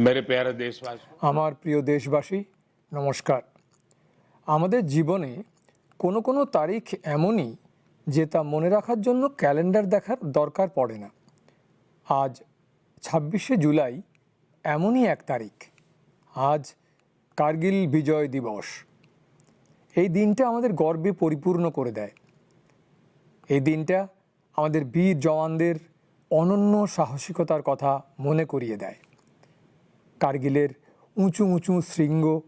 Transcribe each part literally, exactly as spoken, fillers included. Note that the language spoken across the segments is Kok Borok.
मेरे प्यारे देशवासियों, আমার প্রিয় দেশবাসী, নমস্কার। আমাদের জীবনে কোনো কোনো তারিখ এমনই, যে তা মনে রাখার জন্য ক্যালেন্ডার দেখার দরকার পড়ে না। আজ ছাব্বিশে জুলাই, এমনই এক তারিখ। আজ কার্গিল বিজয় দিবস। এই দিনটা আমাদের গর্বে পরিপূর্ণ করে দেয়। এই দিনটা আমাদের বীর জওয়ানদের অনন্য সাহসিকতার কথা মনে করিয়ে দেয়। কার্গিলের উঁচু উঁচু শৃঙ্গ,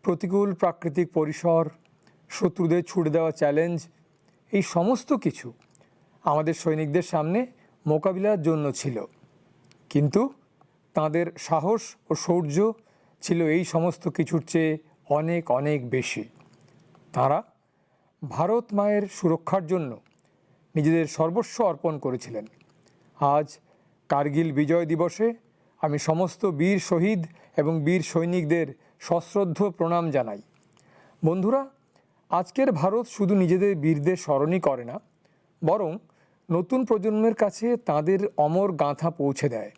প্রতিকূল প্রাকৃতিক পরিসর, শত্রুদের ছুড়ে দেওয়া চ্যালেঞ্জ, এই সমস্ত কিছু আমাদের সৈনিকদের সামনে মোকাবিলার জন্য ছিল। কিন্তু তাদের সাহস ও শৌর্য ছিল এই সমস্ত কিছুর চেয়ে অনেক, অনেক বেশি। তারা ভারত মায়ের সুরক্ষার জন্য নিজেদের সর্বস্ব অর্পণ করেছিলেন। আজ কার্গিল বিজয় দিবসে আমি সমস্ত বীর শহীদ এবং বীর সৈনিকদের সশ্রদ্ধ প্রণাম জানাই। বন্ধুরা, আজকের ভারত শুধু নিজেদের বীরদের স্মরণই করে না, বরং নতুন প্রজন্মের কাছে তাদের অমর গাঁথা পৌঁছে দেয়।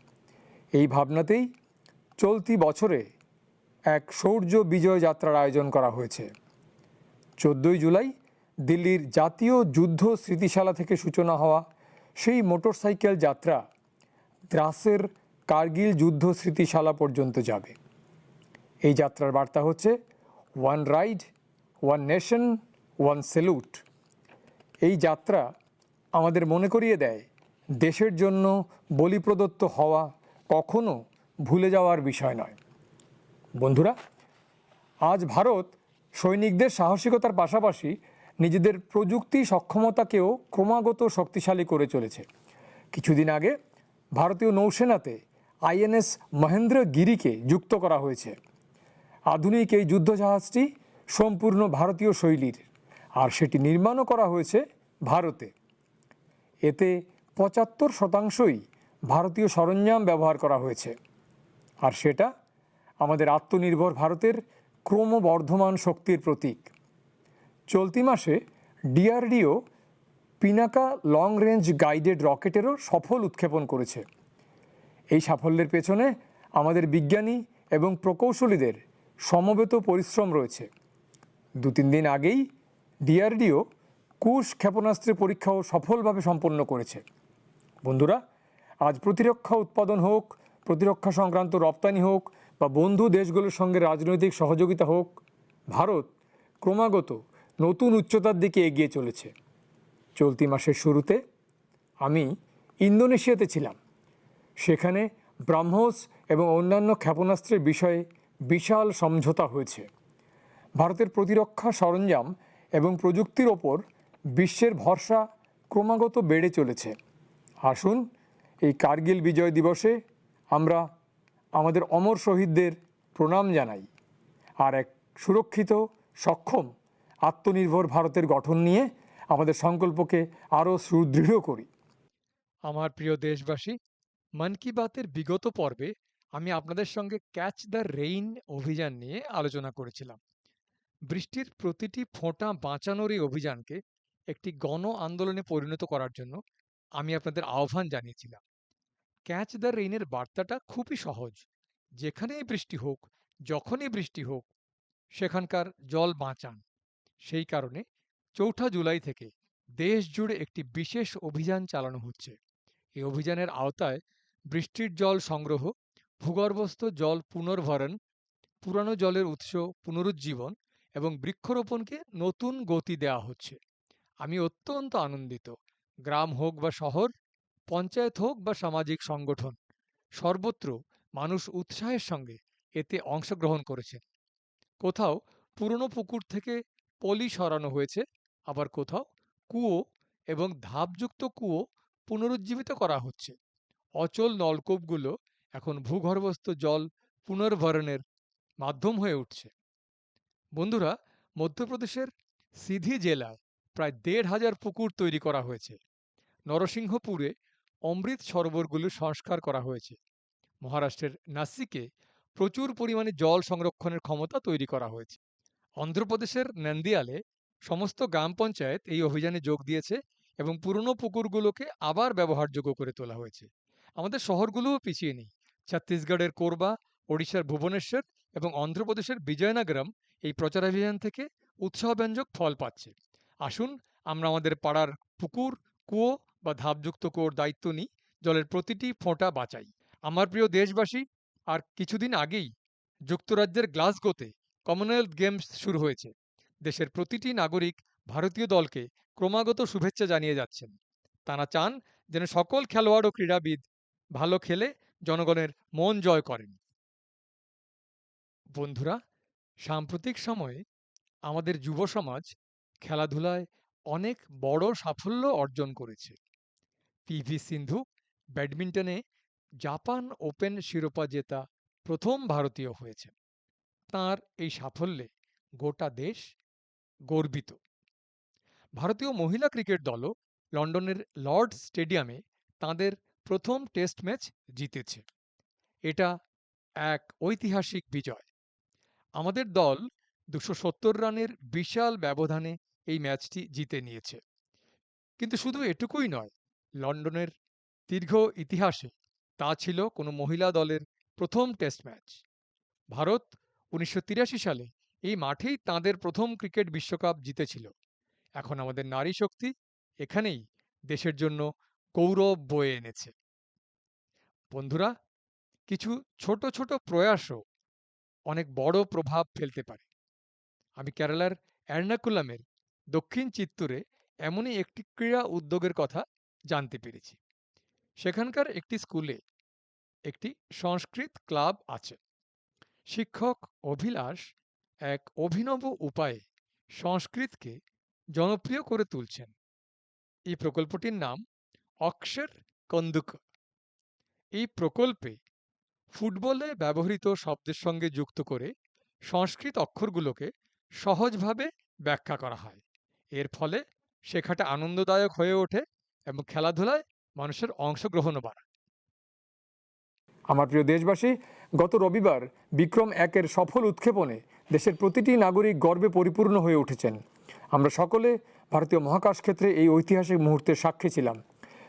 এই ভাবনাতেই চলতি বছরে এক শৌর্য বিজয় যাত্রার আয়োজন করা হয়েছে। চোদ্দই জুলাই দিল্লির জাতীয় যুদ্ধ স্মৃতিশালা থেকে সূচনা হওয়া সেই মোটরসাইকেল যাত্রা দ্রাসের কার্গিল যুদ্ধ স্মৃতিশালা পর্যন্ত যাবে। এই যাত্রার বার্তা হচ্ছে "One ride, one nation, one salute।" এই যাত্রা আমাদের মনে করিয়ে দেয়, দেশের জন্য বলিপ্রদত্ত হওয়া কখনো ভুলে যাওয়ার বিষয় নয়। বন্ধুরা, আজ ভারত সৈনিকদের সাহসিকতার পাশাপাশি নিজেদের প্রযুক্তি সক্ষমতাকেও ক্রমাগত শক্তিশালী করে চলেছে। কিছুদিন আগে ভারতীয় নৌসেনাতে আইএনএস মহেন্দ্রগিরিকে যুক্ত করা হয়েছে। আধুনিক এই যুদ্ধজাহাজটি সম্পূর্ণ ভারতীয় শৈলীর, আর সেটি নির্মাণও করা হয়েছে ভারতে। এতে পঁচাত্তর শতাংশই ভারতীয় সরঞ্জাম ব্যবহার করা হয়েছে, আর সেটা আমাদের আত্মনির্ভর ভারতের ক্রমবর্ধমান শক্তির প্রতীক। চলতি মাসে ডিআরডিও পিনাকা লং রেঞ্জ গাইডেড রকেটেরও সফল উৎক্ষেপণ করেছে। এই সাফল্যের পেছনে আমাদের বিজ্ঞানী এবং প্রকৌশলীদের সমবেত পরিশ্রম রয়েছে। দু তিন দিন আগেই ডিআরডিও কুশ ক্ষেপণাস্ত্রের পরীক্ষাও সফলভাবে সম্পন্ন করেছে। বন্ধুরা, আজ প্রতিরক্ষা উৎপাদন হোক, প্রতিরক্ষা সংক্রান্ত রপ্তানি হোক বা বন্ধু দেশগুলোর সঙ্গে রাজনৈতিক সহযোগিতা হোক, ভারত ক্রমাগত নতুন উচ্চতার দিকে এগিয়ে চলেছে। চলতি মাসের শুরুতে আমি ইন্দোনেশিয়াতে ছিলাম। সেখানে ব্রাহ্মোস এবং অন্যান্য ক্ষেপণাস্ত্রের বিষয়ে বিশাল সমঝোতা হয়েছে। ভারতের প্রতিরক্ষা সরঞ্জাম এবং প্রযুক্তির ওপর বিশ্বের ভরসা ক্রমাগত বেড়ে চলেছে। আসুন, এই কার্গিল বিজয় দিবসে আমরা আমাদের অমর শহীদদের প্রণাম জানাই, আর এক সুরক্ষিত, সক্ষম, আত্মনির্ভর ভারতের গঠন নিয়ে আমাদের সংকল্পকে আরও সুদৃঢ় করি। আমার প্রিয় দেশবাসী, মন কি বাতের বিগত পর্বে আমি আপনাদের সঙ্গে ক্যাচ দ্য রেইন অভিযান নিয়ে আলোচনা করেছিলাম। বৃষ্টির প্রতিটি ফোঁটা বাঁচানোর এই অভিযানকে একটি গণ আন্দোলনে পরিণত করার জন্য আমি আপনাদের আহ্বান জানিয়েছিলাম। ক্যাচ দ্য রেইনের বার্তাটা খুবই সহজ। যেখানেই বৃষ্টি হোক, যখনই বৃষ্টি হোক, সেখানকার জল বাঁচান। সেই কারণে চৌঠা জুলাই থেকে দেশ জুড়ে একটি বিশেষ অভিযান চালানো হচ্ছে। এই অভিযানের আওতায় বৃষ্টির জল সংগ্রহ, ভূগর্ভস্থ জল পুনর্ভরণ, পুরানো জলের উৎস পুনরুজ্জীবন এবং বৃক্ষরোপণকে নতুন গতি দেওয়া হচ্ছে। আমি অত্যন্ত আনন্দিত। গ্রাম হোক বা শহর, পঞ্চায়েত হোক বা সামাজিক সংগঠন, সর্বত্র মানুষ উৎসাহের সঙ্গে এতে অংশগ্রহণ করেছেন। কোথাও পুরনো পুকুর থেকে পলি সরানো হয়েছে, আবার কোথাও কুয়ো এবং ধাপযুক্ত কুয়ো পুনরুজ্জীবিত করা হচ্ছে। অচল নলকূপগুলো এখন ভূগর্ভস্থ জল পুনর্ভরণের মাধ্যম হয়ে উঠছে। বন্ধুরা, মধ্যপ্রদেশের সিধি জেলায় প্রায় দেড় হাজার পুকুর তৈরি করা হয়েছে। নরসিংহপুরে অমৃত সরোবরগুলো সংস্কার করা হয়েছে। মহারাষ্ট্রের নাসিকে প্রচুর পরিমাণে জল সংরক্ষণের ক্ষমতা তৈরি করা হয়েছে। অন্ধ্রপ্রদেশের নান্দিয়ালে সমস্ত গ্রাম পঞ্চায়েত এই অভিযানে যোগ দিয়েছে এবং পুরনো পুকুরগুলোকে আবার ব্যবহারযোগ্য করে তোলা হয়েছে। আমাদের শহরগুলোও পিছিয়ে নেই। ছত্তিশগড়ের কোরবা, ওড়িশার ভুবনেশ্বর এবং অন্ধ্রপ্রদেশের বিজয়নগরম এই প্রচারাভিযান থেকে উৎসাহব্যঞ্জক ফল পাচ্ছে। আসুন, আমরা আমাদের পাড়ার পুকুর, কুয়ো বা ধাপযুক্ত কুয়োর দায়িত্ব নিই, জলের প্রতিটি ফোঁটা বাঁচাই। আমার প্রিয় দেশবাসী, আর কিছুদিন আগেই যুক্তরাজ্যের গ্লাসগোতে কমনওয়েলথ গেমস শুরু হয়েছে। দেশের প্রতিটি নাগরিক ভারতীয় দলকে ক্রমাগত শুভেচ্ছা জানিয়ে যাচ্ছেন। তারা চান যেন সকল খেলোয়াড় ও ক্রীড়াবিদ ভালো খেলে জনগণের মন জয় করেন। বন্ধুরা, সাম্প্রতিক সময়ে আমাদের যুব সমাজ খেলাধুলায় অনেক বড় সাফল্য অর্জন করেছে। পিভি সিন্ধু ব্যাডমিন্টনে জাপান ওপেন শিরোপা জেতা প্রথম ভারতীয় হয়েছেন। তার এই সাফল্যে গোটা দেশ গর্বিত। ভারতীয় মহিলা ক্রিকেট দলও লন্ডনের লর্ড স্টেডিয়ামে তাদের প্রথম টেস্ট ম্যাচ জিতেছে। এটা এক ঐতিহাসিক বিজয়। আমাদের দল দুশো সত্তর রানের বিশাল ব্যবধানে এই ম্যাচটি জিতে নিয়েছে। কিন্তু শুধু এটুকুই নয়, লন্ডনের দীর্ঘ ইতিহাসে তা ছিল কোনো মহিলা দলের প্রথম টেস্ট ম্যাচ। ভারত উনিশশো তিরাশি সালে এই মাঠেই তাদের প্রথম ক্রিকেট বিশ্বকাপ জিতেছিল। এখন আমাদের নারী শক্তি এখানেই দেশের জন্য গৌরব বয়ে এনেছে। বন্ধুরা, কিছু ছোট ছোট প্রয়াসও অনেক বড় প্রভাব ফেলতে পারে। আমি কেরালার এর্নাকুলামের দক্ষিণ চিত্তুরে এমনই একটি ক্রীড়া উদ্যোগের কথা জানতে পেরেছি। সেখানকার একটি স্কুলে একটি সংস্কৃত ক্লাব আছে। শিক্ষক অভিলাষ এক অভিনব উপায়ে সংস্কৃতকে জনপ্রিয় করে তুলছেন। এই প্রকল্পটির নাম অক্ষর কন্দুক। এই প্রকল্পে ফুটবলে ব্যবহৃত শব্দের সঙ্গে যুক্ত করে সংস্কৃত অক্ষরগুলোকে সহজভাবে ব্যাখ্যা করা হয়। এর ফলে শেখাটা আনন্দদায়ক হয়ে ওঠে এবং খেলাধুলায় মানুষের অংশগ্রহণও বাড়ায়। আমার প্রিয় দেশবাসী, গত রবিবার বিক্রম একের সফল উৎক্ষেপণে দেশের প্রতিটি নাগরিক গর্বে পরিপূর্ণ হয়ে উঠেছেন। আমরা সকলে ভারতীয় মহাকাশ ক্ষেত্রে এই ঐতিহাসিক মুহূর্তের সাক্ষী ছিলাম।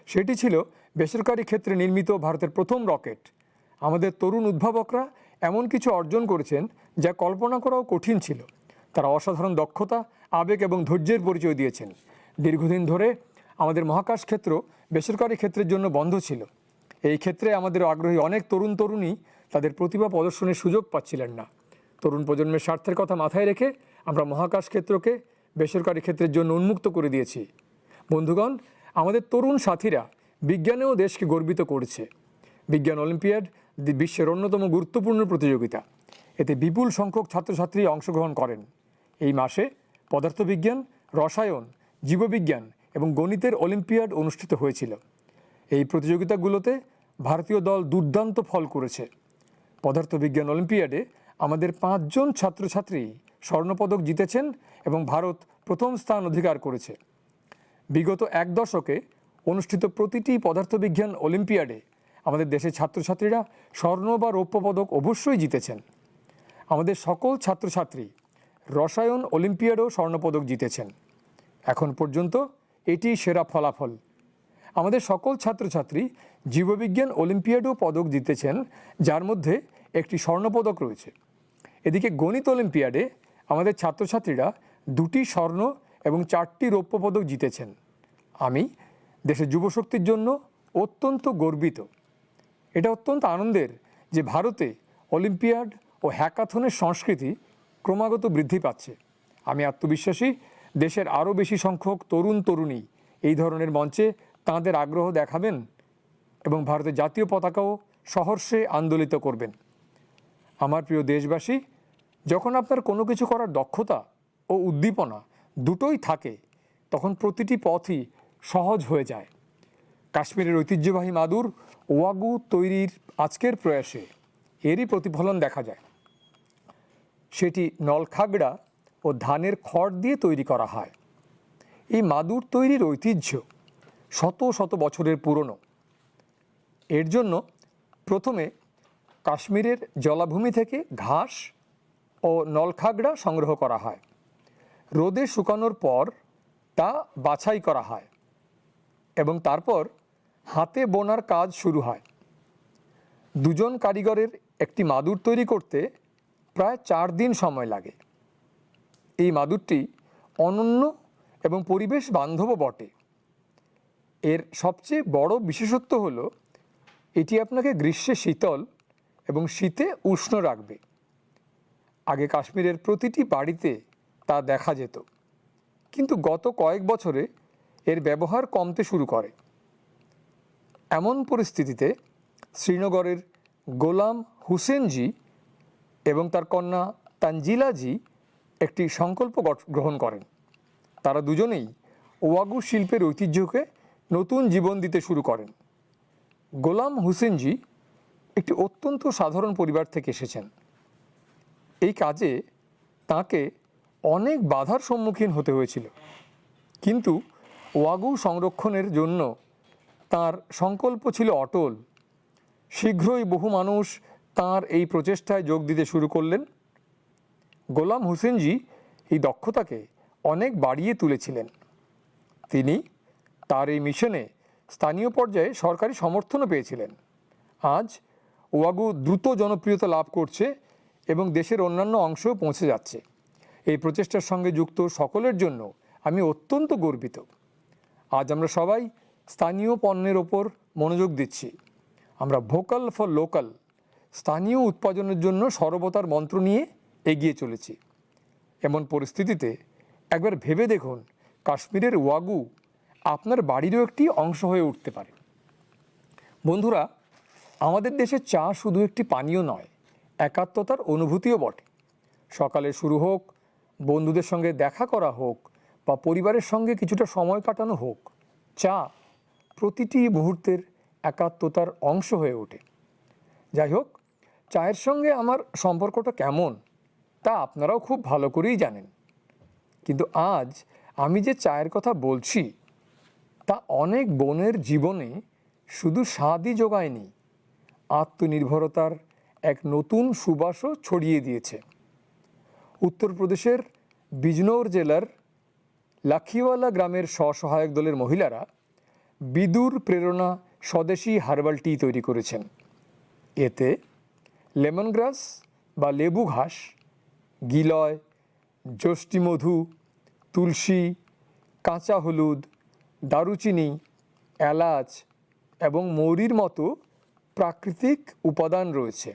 সেটি ছিল বেসরকারি ক্ষেত্রে নির্মিত ভারতের প্রথম রকেট। আমাদের তরুণ উদ্ভাবকরা এমন কিছু অর্জন করেছেন, যা কল্পনা করাও কঠিন ছিল। তারা অসাধারণ দক্ষতা, আবেগ এবং ধৈর্যের পরিচয় দিয়েছেন। দীর্ঘদিন ধরে আমাদের মহাকাশ ক্ষেত্র বেসরকারি ক্ষেত্রের জন্য বন্ধ ছিল। এই ক্ষেত্রে আমাদের আগ্রহী অনেক তরুণ তরুণী তাদের প্রতিভা প্রদর্শনের সুযোগ পাচ্ছিলেন না। তরুণ প্রজন্মের স্বার্থের কথা মাথায় রেখে আমরা মহাকাশ ক্ষেত্রকে বেসরকারি ক্ষেত্রের জন্য উন্মুক্ত করে দিয়েছি। বন্ধুগণ, আমাদের তরুণ সাথীরা বিজ্ঞানেও দেশকে গর্বিত করেছে। বিজ্ঞান অলিম্পিয়াড দি-, বিশ্বের অন্যতম গুরুত্বপূর্ণ প্রতিযোগিতা। এতে বিপুল সংখ্যক ছাত্রছাত্রী অংশগ্রহণ করেন। এই মাসে পদার্থবিজ্ঞান, রসায়ন, জীববিজ্ঞান এবং গণিতের অলিম্পিয়াড অনুষ্ঠিত হয়েছিল। এই প্রতিযোগিতাগুলোতে ভারতীয় দল দুর্দান্ত ফল করেছে। পদার্থবিজ্ঞান অলিম্পিয়াডে আমাদের পাঁচজন ছাত্রছাত্রী স্বর্ণপদক জিতেছেন এবং ভারত প্রথম স্থান অধিকার করেছে। বিগত এক দশকে অনুষ্ঠিত প্রতিটি পদার্থবিজ্ঞান অলিম্পিয়াডে আমাদের দেশের ছাত্রছাত্রীরা স্বর্ণ বা রৌপ্য পদক অবশ্যই জিতেছেন। আমাদের সকল ছাত্রছাত্রী রসায়ন অলিম্পিয়াডেও স্বর্ণপদক জিতেছেন। এখন পর্যন্ত এটি সেরা ফলাফল। আমাদের সকল ছাত্রছাত্রী জীববিজ্ঞান অলিম্পিয়াডেও পদক জিতেছেন, যার মধ্যে একটি স্বর্ণপদক রয়েছে। এদিকে গণিত অলিম্পিয়াডে আমাদের ছাত্রছাত্রীরা দুটি স্বর্ণ এবং চারটি রৌপ্য পদক জিতেছেন। আমি দেশের যুবশক্তির জন্য অত্যন্ত গর্বিত। এটা অত্যন্ত আনন্দের যে ভারতে অলিম্পিয়াড ও হ্যাকাথনের সংস্কৃতি ক্রমাগত বৃদ্ধি পাচ্ছে। আমি আত্মবিশ্বাসী, দেশের আরও বেশি সংখ্যক তরুণ তরুণী এই ধরনের মঞ্চে তাঁদের আগ্রহ দেখাবেন এবং ভারতের জাতীয় পতাকাও সহর্ষে আন্দোলিত করবেন। আমার প্রিয় দেশবাসী, যখন আপনার কোনো কিছু করার দক্ষতা ও উদ্দীপনা দুটোই থাকে, তখন প্রতিটি পথই সহজ হয়ে যায়। কাশ্মীরের ঐতিহ্যবাহী মাদুর ওয়াগু তৈরির আজকের প্রয়াসে এরই প্রতিফলন দেখা যায়। সেটি নলখাগড়া ও ধানের খড় দিয়ে তৈরি করা হয়। এই মাদুর তৈরির ঐতিহ্য শত শত বছরের পুরনো। এর জন্য প্রথমে কাশ্মীরের জলাভূমি থেকে ঘাস ও নলখাগড়া সংগ্রহ করা হয়। রোদে শুকানোর পর তা বাছাই করা হয় এবং তারপর হাতে বোনার কাজ শুরু হয়। দুজন কারিগরের একটি মাদুর তৈরি করতে প্রায় চার দিন সময় লাগে। এই মাদুরটি অনন্য এবং পরিবেশ বান্ধবও বটে। এর সবচেয়ে বড় বিশেষত্ব হলো এটি আপনাকে গ্রীষ্মে শীতল এবং শীতে উষ্ণ রাখবে। আগে কাশ্মীরের প্রতিটি বাড়িতে তা দেখা যেত, কিন্তু গত কয়েক বছরে এর ব্যবহার কমতে শুরু করে। এমন পরিস্থিতিতে শ্রীনগরের গোলাম হুসেনজি এবং তার কন্যা তানজিলাজি একটি সংকল্প গঠ-, গ্রহণ করেন। তারা দুজনেই ওয়াগু শিল্পের ঐতিহ্যকে নতুন জীবন দিতে শুরু করেন। গোলাম হুসেনজি একটি অত্যন্ত সাধারণ পরিবার থেকে এসেছেন। এই কাজে তাকে অনেক বাধার সম্মুখীন হতে হয়েছিল, কিন্তু ওয়াগু সংরক্ষণের জন্য তার সংকল্প ছিল অটল। শীঘ্রই বহু মানুষ তার এই প্রচেষ্টায় যোগ দিতে শুরু করলেন। গোলাম হুসেনজি এই দক্ষতাকে অনেক বাড়িয়ে তুলেছিলেন। তিনি তার এই মিশনে স্থানীয় পর্যায়ে সরকারি সমর্থনও পেয়েছিলেন। আজ ওয়াগু দ্রুত জনপ্রিয়তা লাভ করছে এবং দেশের অন্যান্য অংশেও পৌঁছে যাচ্ছে। এই প্রচেষ্টার সঙ্গে যুক্ত সকলের জন্য আমি অত্যন্ত গর্বিত। আজ আমরা সবাই স্থানীয় পণ্যের ওপর মনোযোগ দিচ্ছি। আমরা ভোকাল ফর লোকাল, স্থানীয় উৎপাদনের জন্য সর্বদার মন্ত্র নিয়ে এগিয়ে চলেছি। এমন পরিস্থিতিতে একবার ভেবে দেখুন, কাশ্মীরের ওয়াগু আপনার বাড়িরও একটি অংশ হয়ে উঠতে পারে। বন্ধুরা, আমাদের দেশে চা শুধু একটি পানীয় নয়, একাত্মতার অনুভূতিও বটে। সকালে শুরু হোক, বন্ধুদের সঙ্গে দেখা করা হোক বা পরিবারের সঙ্গে কিছুটা সময় কাটানো হোক, চা প্রতিটি মুহূর্তের একাত্মতার অংশ হয়ে ওঠে। যাই হোক, চায়ের সঙ্গে আমার সম্পর্কটা কেমন, তা আপনারাও খুব ভালো করেই জানেন। কিন্তু আজ আমি যে চায়ের কথা বলছি, তা অনেক বোনের জীবনে শুধু স্বাদই জোগায়নি, আত্মনির্ভরতার এক নতুন সুবাসও ছড়িয়ে দিয়েছে। উত্তরপ্রদেশের বিজনোর জেলার লাখিওয়ালা গ্রামের স্বসহায়ক দলের মহিলারা বিদুর প্রেরণা স্বদেশি হার্বাল টি তৈরি করেছেন। এতে লেমন গ্রাস বা লেবু ঘাস, গিলয়, যষ্টিমধু, তুলসী, কাঁচা হলুদ, দারুচিনি, এলাচ এবং মৌরির মতো প্রাকৃতিক উপাদান রয়েছে।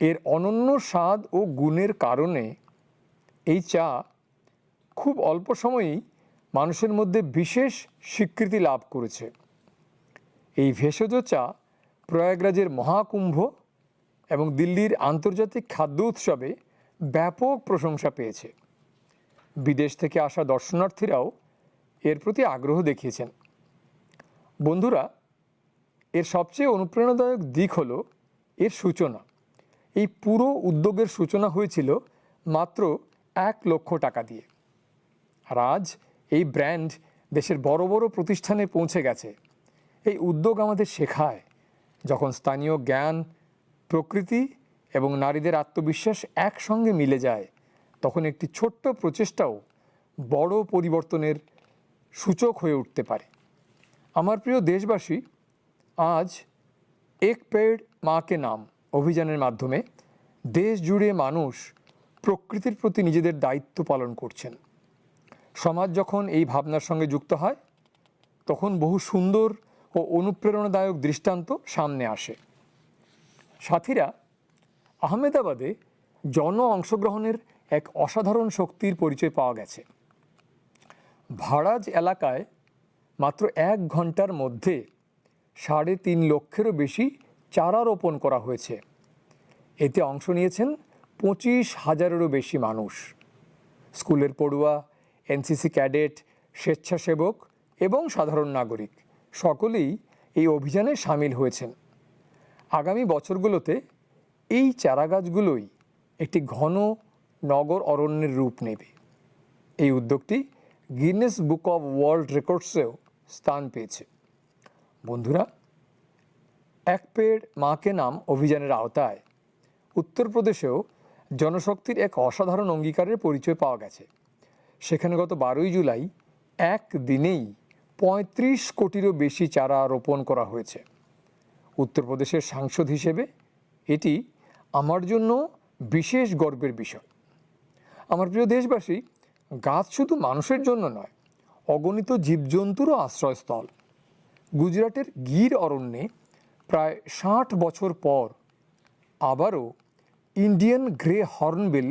এর অনন্য স্বাদ ও গুণের কারণে এই চা খুব অল্প সময়েই মানুষের মধ্যে বিশেষ স্বীকৃতি লাভ করেছে। এই ভেষজ চা প্রয়াগরাজের মহাকুম্ভ এবং দিল্লির আন্তর্জাতিক খাদ্য উৎসবে ব্যাপক প্রশংসা পেয়েছে। বিদেশ থেকে আসা দর্শনার্থীরাও এর প্রতি আগ্রহ দেখিয়েছেন। বন্ধুরা, এর সবচেয়ে অনুপ্রেরণাদায়ক দিক হলো এর সূচনা। এই পুরো উদ্যোগের সূচনা হয়েছিল মাত্র এক লক্ষ টাকা দিয়ে। আর আজ এই ব্র্যান্ড দেশের বড় বড় প্রতিষ্ঠানে পৌঁছে গেছে। এই উদ্যোগ আমাদের শেখায়, যখন স্থানীয় জ্ঞান, প্রকৃতি এবং নারীদের আত্মবিশ্বাস একসঙ্গে মিলে যায়, তখন একটি ছোট্ট প্রচেষ্টাও বড় পরিবর্তনের সূচক হয়ে উঠতে পারে। আমার প্রিয় দেশবাসী, আজ এক পেড় মা কে নাম অভিযানের মাধ্যমে দেশ জুড়ে মানুষ প্রকৃতির প্রতি নিজেদের দায়িত্ব পালন করছেন। সমাজ যখন এই ভাবনার সঙ্গে যুক্ত হয়, তখন বহু সুন্দর ও অনুপ্রেরণাদায়ক দৃষ্টান্ত সামনে আসে। সাথীরা, আহমেদাবাদে জন অংশগ্রহণের এক অসাধারণ শক্তির পরিচয় পাওয়া গেছে। ভাড়াজ এলাকায় মাত্র এক ঘন্টার মধ্যে সাড়ে তিন লক্ষেরও বেশি চারা রোপণ করা হয়েছে। এতে অংশ নিয়েছেন পঁচিশ হাজারেরও বেশি মানুষ। স্কুলের পড়ুয়া, এনসিসি ক্যাডেট, স্বেচ্ছাসেবক এবং সাধারণ নাগরিক সকলেই এই অভিযানে সামিল হয়েছেন। আগামী বছরগুলোতে এই চারাগাছগুলোই একটি ঘন নগর অরণ্যের রূপ নেবে। এই উদ্যোগটি গিনেস বুক অব ওয়ার্ল্ড রেকর্ডসেও স্থান পেয়েছে। বন্ধুরা, এক পেড় মা কে নাম অভিযানের আওতায় উত্তরপ্রদেশেও জনশক্তির এক অসাধারণ অঙ্গীকারের পরিচয় পাওয়া গেছে। সেখানে গত বারোই জুলাই এক দিনেই পঁয়ত্রিশ কোটিরও বেশি চারা রোপণ করা হয়েছে। উত্তরপ্রদেশের সাংসদ হিসেবে এটি আমার জন্য বিশেষ গর্বের বিষয়। আমার প্রিয় দেশবাসী, গাছ শুধু মানুষের জন্য নয়, অগণিত জীবজন্তুরও আশ্রয়স্থল। গুজরাটের গির অরণ্যে প্রায় ষাট বছর পর আবারও ইন্ডিয়ান গ্রে হর্নবিল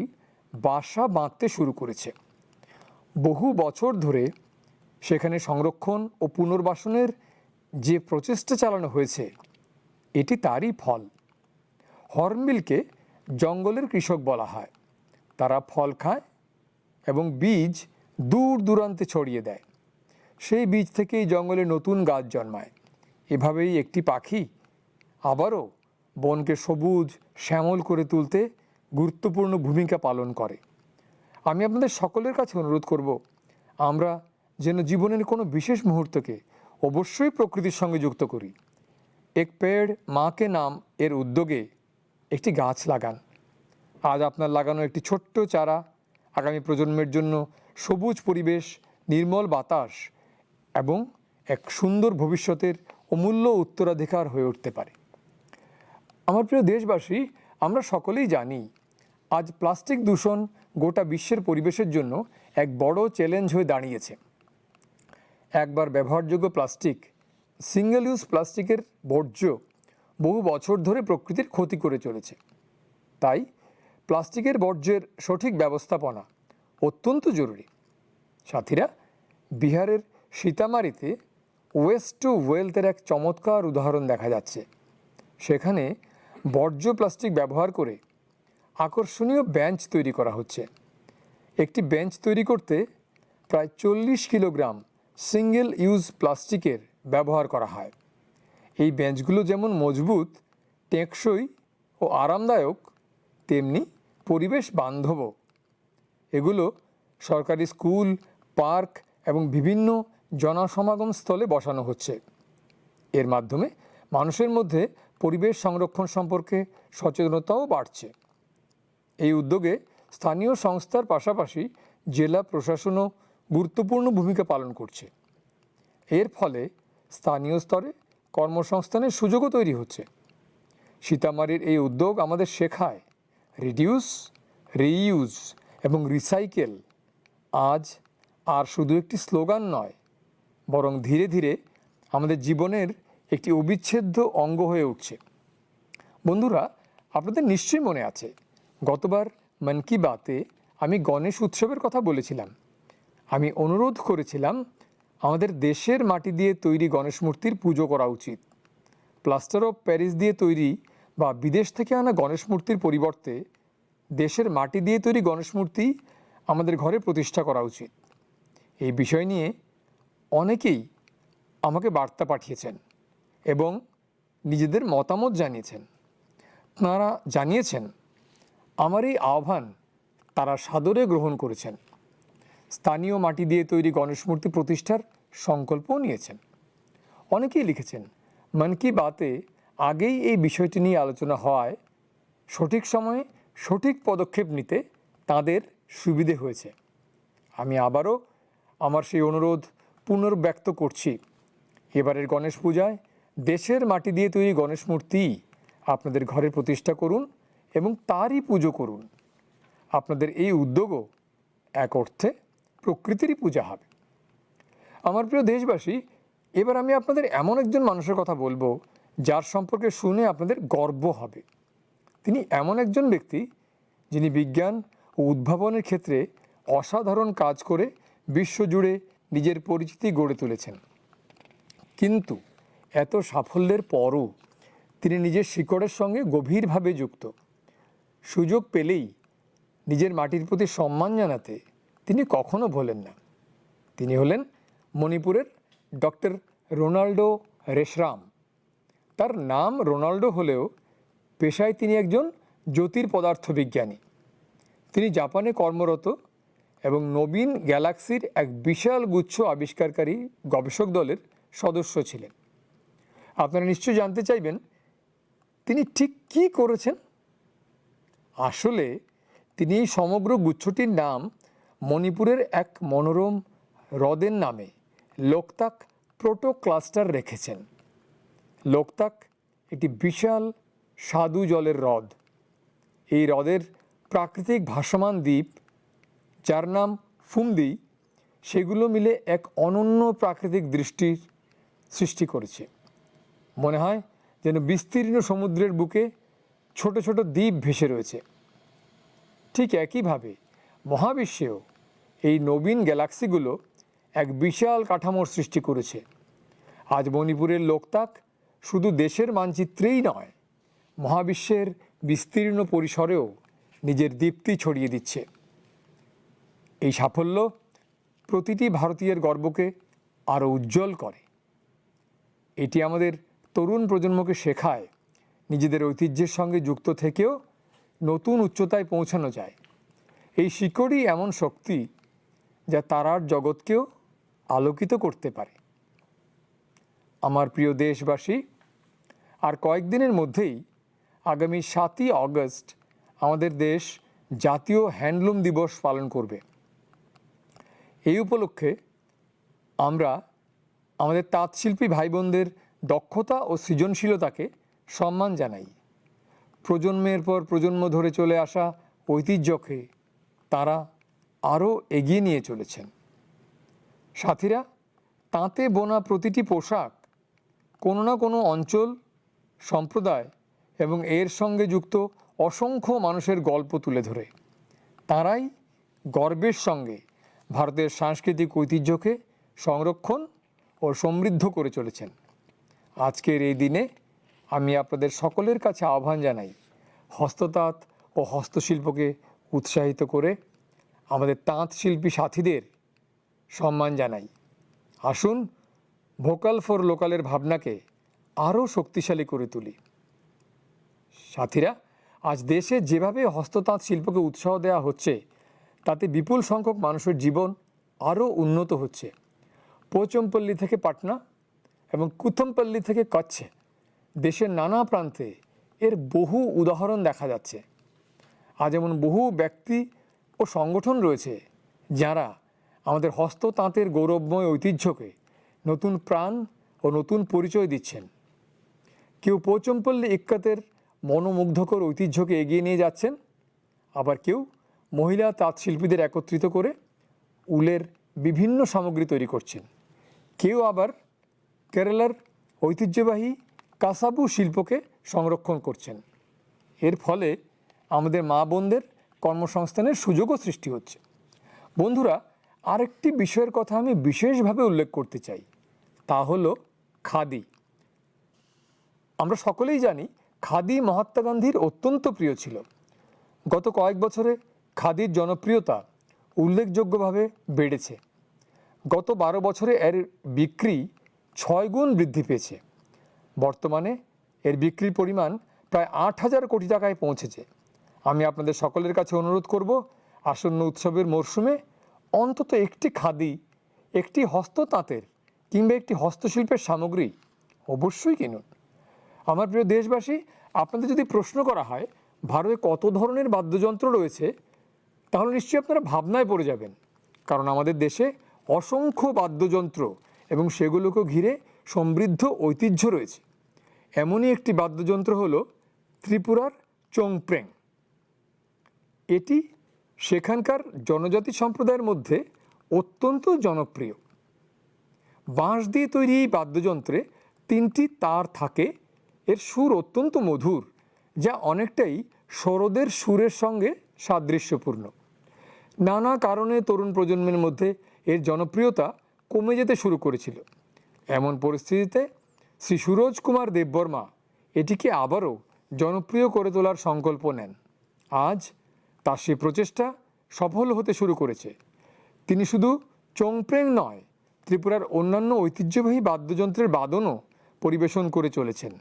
বাসা বাঁধতে শুরু করেছে। বহু বছর ধরে সেখানে সংরক্ষণ ও পুনর্বাসনের যে প্রচেষ্টা চালানো হয়েছে, এটি তারই ফল। হর্নবিলকে জঙ্গলের কৃষক বলা হয়। তারা ফল খায় এবং বীজ দূর দূরান্তে ছড়িয়ে দেয়। সেই বীজ থেকেই জঙ্গলে নতুন গাছ জন্মায়। এভাবেই একটি পাখি আবারও বনকে সবুজ শ্যামল করে তুলতে গুরুত্বপূর্ণ ভূমিকা পালন করে। আমি আপনাদের সকলের কাছে অনুরোধ করব, আমরা যেন জীবনের কোনো বিশেষ মুহূর্তকে অবশ্যই প্রকৃতির সঙ্গে যুক্ত করি। এক পেড় মা কে নাম এর উদ্যোগে একটি গাছ লাগান। আজ আপনার লাগানো একটি ছোট্ট চারা আগামী প্রজন্মের জন্য সবুজ পরিবেশ, নির্মল বাতাস এবং এক সুন্দর ভবিষ্যতের অমূল্য উত্তরাধিকার হয়ে উঠতে পারে। আমার প্রিয় দেশবাসী, আমরা সকলেই জানি, আজ প্লাস্টিক দূষণ গোটা বিশ্বের পরিবেশের জন্য এক বড় চ্যালেঞ্জ হয়ে দাঁড়িয়েছে। একবার ব্যবহারযোগ্য প্লাস্টিক, সিঙ্গেল ইউজ প্লাস্টিকের বর্জ্য বহু বছর ধরে প্রকৃতির ক্ষতি করে চলেছে। তাই প্লাস্টিকের বর্জ্যের সঠিক ব্যবস্থাপনা অত্যন্ত জরুরি। সাথীরা, বিহারের সীতামারিতে ওয়েস্ট টু ওয়েলথের এক চমৎকার উদাহরণ দেখা যাচ্ছে। সেখানে বর্জ্য প্লাস্টিক ব্যবহার করে আকর্ষণীয় বেঞ্চ তৈরি করা হচ্ছে। একটি বেঞ্চ তৈরি করতে প্রায় চল্লিশ কিলোগ্রাম সিঙ্গেল ইউজ প্লাস্টিকের ব্যবহার করা হয়। এই বেঞ্চগুলো যেমন মজবুত, টেকসই ও আরামদায়ক, তেমনি পরিবেশ বান্ধবও। এগুলো সরকারি স্কুল, পার্ক এবং বিভিন্ন জনসমাগম স্থলে বসানো হচ্ছে। এর মাধ্যমে মানুষের মধ্যে পরিবেশ সংরক্ষণ সম্পর্কে সচেতনতাও বাড়ছে। এই উদ্যোগে স্থানীয় সংস্থার পাশাপাশি জেলা প্রশাসনও গুরুত্বপূর্ণ ভূমিকা পালন করছে। এর ফলে স্থানীয় স্তরে কর্মসংস্থানের সুযোগও তৈরি হচ্ছে। সীতামারির এই উদ্যোগ আমাদের শেখায়, রিডিউস, রিইউজ এবং রিসাইকেল আজ আর শুধু একটি স্লোগান নয়, বরং ধীরে ধীরে আমাদের জীবনের একটি অবিচ্ছেদ্য অঙ্গ হয়ে উঠছে। বন্ধুরা, আপনাদের নিশ্চয়ই মনে আছে, গতবার মন কি বাতে আমি গণেশ উৎসবের কথা বলেছিলাম। আমি অনুরোধ করেছিলাম, আমাদের দেশের মাটি দিয়ে তৈরি গণেশ মূর্তির পুজো করা উচিত। প্লাস্টার অফ প্যারিস দিয়ে তৈরি বা বিদেশ থেকে আনা গণেশ মূর্তির পরিবর্তে দেশের মাটি দিয়ে তৈরি গণেশ মূর্তি আমাদের ঘরে প্রতিষ্ঠা করা উচিত। এই বিষয় নিয়ে অনেকেই আমাকে বার্তা পাঠিয়েছেন এবং নিজেদের মতামত জানিয়েছেন। তাঁরা জানিয়েছেন, আমার এই আহ্বান তারা সাদরে গ্রহণ করেছেন। স্থানীয় মাটি দিয়ে তৈরি গণেশ মূর্তি প্রতিষ্ঠার সংকল্পও নিয়েছেন। অনেকেই লিখেছেন, মন কি বাতে আগেই এই বিষয়টি নিয়ে আলোচনা হওয়ায় সঠিক সময়ে সঠিক পদক্ষেপ নিতে তাদের সুবিধে হয়েছে। আমি আবারও আমার সেই অনুরোধ পুনর্ব্যক্ত করছি, এবারের গণেশ পূজায় দেশের মাটি দিয়ে তৈরি গণেশ মূর্তি আপনাদের ঘরে প্রতিষ্ঠা করুন এবং তারই পুজো করুন। আপনাদের এই উদ্যোগও এক অর্থে প্রকৃতিরই পূজা হবে। আমার প্রিয় দেশবাসী, এবার আমি আপনাদের এমন একজন মানুষের কথা বলবো, যার সম্পর্কে শুনে আপনাদের গর্ব হবে। তিনি এমন একজন ব্যক্তি, যিনি বিজ্ঞান ও উদ্ভাবনের ক্ষেত্রে অসাধারণ কাজ করে বিশ্বজুড়ে নিজের পরিচিতি গড়ে তুলেছেন। কিন্তু এত সাফল্যের পরও তিনি নিজের শিকড়ের সঙ্গে গভীরভাবে যুক্ত। সুযোগ পেলেই নিজের মাটির প্রতি সম্মান জানাতে তিনি কখনো ভোলেন না। তিনি হলেন মণিপুরের ডক্টর রোনাল্ডো রেশরাম। তার নাম রোনাল্ডো হলেও পেশায় তিনি একজন জ্যোতির্পদার্থ বিজ্ঞানী। তিনি জাপানে কর্মরত এবং নবীন গ্যালাক্সির এক বিশাল গুচ্ছ আবিষ্কারকারী গবেষক দলের সদস্য ছিলেন। আপনারা নিশ্চয়ই জানতে চাইবেন, তিনি ঠিক কী করেছেন? আসলে তিনি এই সমগ্র গুচ্ছটির নাম মণিপুরের এক মনোরম হ্রদের নামে লোকতাক প্রোটো ক্লাস্টার রেখেছেন। লোকতাক একটি বিশাল স্বাদু জলের হ্রদ। এই হ্রদের প্রাকৃতিক ভাসমান দ্বীপ, যার নাম ফুমদি, সেগুলো মিলে এক অনন্য প্রাকৃতিক দৃষ্টির সৃষ্টি করেছে। মনে হয় যেন বিস্তীর্ণ সমুদ্রের বুকে ছোট ছোট দ্বীপ ভেসে রয়েছে। ঠিক একইভাবে মহাবিশ্বেও এই নবীন গ্যালাক্সিগুলো এক বিশাল কাঠামোর সৃষ্টি করেছে। আজ মণিপুরের লোকতাক শুধু দেশের মানচিত্রেই নয়, মহাবিশ্বের বিস্তীর্ণ পরিসরেও নিজের দীপ্তি ছড়িয়ে দিচ্ছে। এই সাফল্য প্রতিটি ভারতীয়ের গর্বকে আরও উজ্জ্বল করে। এটি আমাদের তরুণ প্রজন্মকে শেখায়, নিজেদের ঐতিহ্যের সঙ্গে যুক্ত থেকেও নতুন উচ্চতায় পৌঁছানো যায়। এই শিকড়ই এমন শক্তি, যা তারার জগৎকেও আলোকিত করতে পারে। আমার প্রিয় দেশবাসী, আর কয়েকদিনের মধ্যেই, আগামী সাতই আগস্ট, আমাদের দেশ জাতীয় হ্যান্ডলুম দিবস পালন করবে। এই উপলক্ষে আমরা আমাদের তাঁতশিল্পী ভাই বোনদের দক্ষতা ও সৃজনশীলতাকে সম্মান জানাই। প্রজন্মের পর প্রজন্ম ধরে চলে আসা ঐতিহ্যকে তারা আরও এগিয়ে নিয়ে চলেছেন। সাথীরা, তাঁতে বোনা প্রতিটি পোশাক কোনো না কোনো অঞ্চল, সম্প্রদায় এবং এর সঙ্গে যুক্ত অসংখ্য মানুষের গল্প তুলে ধরে। তাঁরাই গর্বের সঙ্গে ভারতের সাংস্কৃতিক ঐতিহ্যকে সংরক্ষণ ও সমৃদ্ধ করে চলেছেন। আজকের এই দিনে আমি আপনাদের সকলের কাছে আহ্বান জানাই, হস্ততাঁত ও হস্তশিল্পকে উৎসাহিত করে আমাদের তাঁত শিল্পী সাথীদের সম্মান জানাই। আসুন, ভোকাল ফর লোকালের ভাবনাকে আরও শক্তিশালী করে তুলি। সাথীরা, আজ দেশে যেভাবে হস্ততাঁত শিল্পকে উৎসাহ দেওয়া হচ্ছে, তাতে বিপুল সংখ্যক মানুষের জীবন আরও উন্নত হচ্ছে। পোচমপল্লী থেকে পাটনা এবং কুথমপল্লী থেকে কচ্ছে, দেশের নানা প্রান্তে এর বহু উদাহরণ দেখা যাচ্ছে। আজ এমন বহু ব্যক্তি ও সংগঠন রয়েছে, যারা আমাদের হস্ততাঁতের গৌরবময় ঐতিহ্যকে নতুন প্রাণ ও নতুন পরিচয় দিচ্ছেন। কেউ পোচমপল্লী ইক্কাতের মনোমুগ্ধকর ঐতিহ্যকে এগিয়ে নিয়ে যাচ্ছেন, আবার কেউ মহিলা তাঁত শিল্পীদের একত্রিত করে উলের বিভিন্ন সামগ্রী তৈরি করছেন। কেউ আবার কেরালার ঐতিহ্যবাহী কাসাবু শিল্পকে সংরক্ষণ করছেন। এর ফলে আমাদের মা বোনদের কর্মসংস্থানের সুযোগও সৃষ্টি হচ্ছে। বন্ধুরা, আরেকটি বিষয়ের কথা আমি বিশেষভাবে উল্লেখ করতে চাই, তা হলো খাদি। আমরা সকলেই জানি, খাদি মহাত্মা গান্ধীর অত্যন্ত প্রিয় ছিল। গত কয়েক বছরে খাদির জনপ্রিয়তা উল্লেখযোগ্যভাবে বেড়েছে। গত বারো বছরে এর বিক্রি ছয় গুণ বৃদ্ধি পেয়েছে। বর্তমানে এর বিক্রির পরিমাণ প্রায় আট হাজার কোটি টাকায় পৌঁছেছে। আমি আপনাদের সকলের কাছে অনুরোধ করব, আসন্ন উৎসবের মরশুমে অন্তত একটি খাদি, একটি হস্ততাঁতের কিংবা একটি হস্তশিল্পের সামগ্রী অবশ্যই কিনুন। আমার প্রিয় দেশবাসী, আপনাদের যদি প্রশ্ন করা হয় ভারতে কত ধরনের বাদ্যযন্ত্র রয়েছে, তাহলে নিশ্চয়ই আপনারা ভাবনায় পড়ে যাবেন, কারণ আমাদের দেশে অসংখ্য বাদ্যযন্ত্র এবং সেগুলোকে ঘিরে সমৃদ্ধ ঐতিহ্য রয়েছে। এমনই একটি বাদ্যযন্ত্র হলো ত্রিপুরার চোংপ্রেং। এটি সেখানকার জনজাতি সম্প্রদায়ের মধ্যে অত্যন্ত জনপ্রিয়। বাঁশ দিয়ে তৈরি এই বাদ্যযন্ত্রে তিনটি তার থাকে। এর সুর অত্যন্ত মধুর, যা অনেকটাই সরোদের সুরের সঙ্গে সাদৃশ্যপূর্ণ। নানা কারণে তরুণ প্রজন্মের মধ্যে এর জনপ্রিয়তা কমে যেতে শুরু করেছিল। এমন পরিস্থিতিতে শ্রী সুরজ কুমার দেববর্মা এটিকে আবারও জনপ্রিয় করে তোলার সংকল্প নেন। আজ তার সেই প্রচেষ্টা সফল হতে শুরু করেছে। তিনি শুধু চোংপ্রেং নয়, ত্রিপুরার অন্যান্য ঐতিহ্যবাহী বাদ্যযন্ত্রের বাদনও পরিবেশন করে চলেছেন।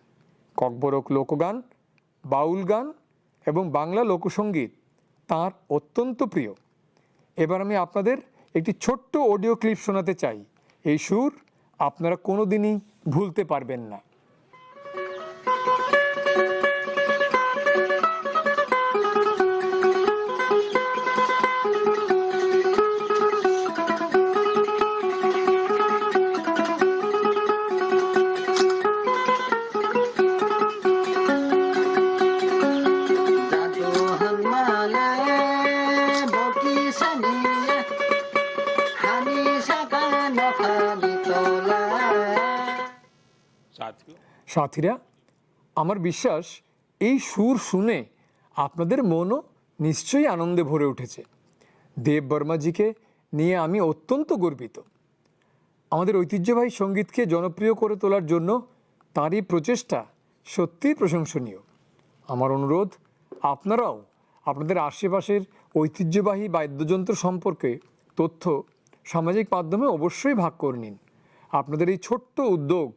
ককবরক লোকগান, বাউল গান এবং বাংলা লোকসঙ্গীত তাঁর অত্যন্ত প্রিয়। এবার আমি আপনাদের একটি ছোট্ট অডিও ক্লিপ শোনাতে চাই। এই সুর আপনারা কোনোদিনই ভুলতে পারবেন না। সাথীরা, আমার বিশ্বাস এই সুর শুনে আপনাদের মনও নিশ্চয়ই আনন্দে ভরে উঠেছে। দেব বর্মাজিকে নিয়ে আমি অত্যন্ত গর্বিত। আমাদের ঐতিহ্যবাহী সঙ্গীতকে জনপ্রিয় করে তোলার জন্য তাঁর এই প্রচেষ্টা সত্যিই প্রশংসনীয়। আমার অনুরোধ, আপনারাও আপনাদের আশেপাশের ঐতিহ্যবাহী বাদ্যযন্ত্র সম্পর্কে তথ্য সামাজিক মাধ্যমে অবশ্যই ভাগ করে নিন। আপনাদের এই ছোট্ট উদ্যোগ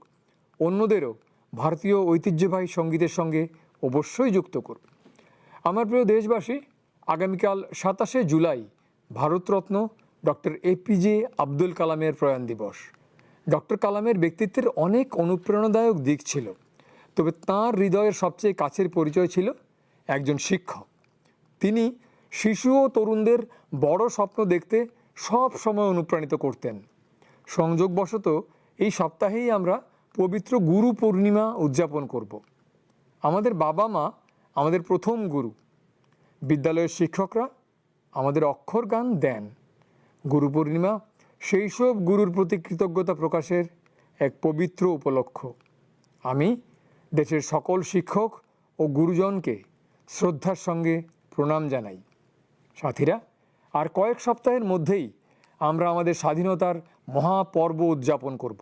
অন্যদেরও ভারতীয় ঐতিহ্যবাহী সঙ্গীতের সঙ্গে অবশ্যই যুক্ত করবে। আমার প্রিয় দেশবাসী, আগামীকাল সাতাশে জুলাই ভারতরত্ন ডক্টর এপিজে আব্দুল কালামের প্রয়াণ দিবস। ডক্টর কালামের ব্যক্তিত্বের অনেক অনুপ্রেরণাদায়ক দিক ছিল, তবে তাঁর হৃদয়ের সবচেয়ে কাছের পরিচয় ছিল একজন শিক্ষক। তিনি শিশু ও তরুণদের বড় স্বপ্ন দেখতে সব সময় অনুপ্রাণিত করতেন। সংযোগবশত এই সপ্তাহেই আমরা পবিত্র গুরু পূর্ণিমা উদযাপন করব। আমাদের বাবা মা আমাদের প্রথম গুরু। বিদ্যালয়ের শিক্ষকরা আমাদের অক্ষর জ্ঞান দেন। গুরু পূর্ণিমা সেই সব গুরুর প্রতি কৃতজ্ঞতা প্রকাশের এক পবিত্র উপলক্ষ। আমি দেশের সকল শিক্ষক ও গুরুজনকে শ্রদ্ধার সঙ্গে প্রণাম জানাই। সাথীরা, আর কয়েক সপ্তাহের মধ্যেই আমরা আমাদের স্বাধীনতার মহাপর্ব উদযাপন করব।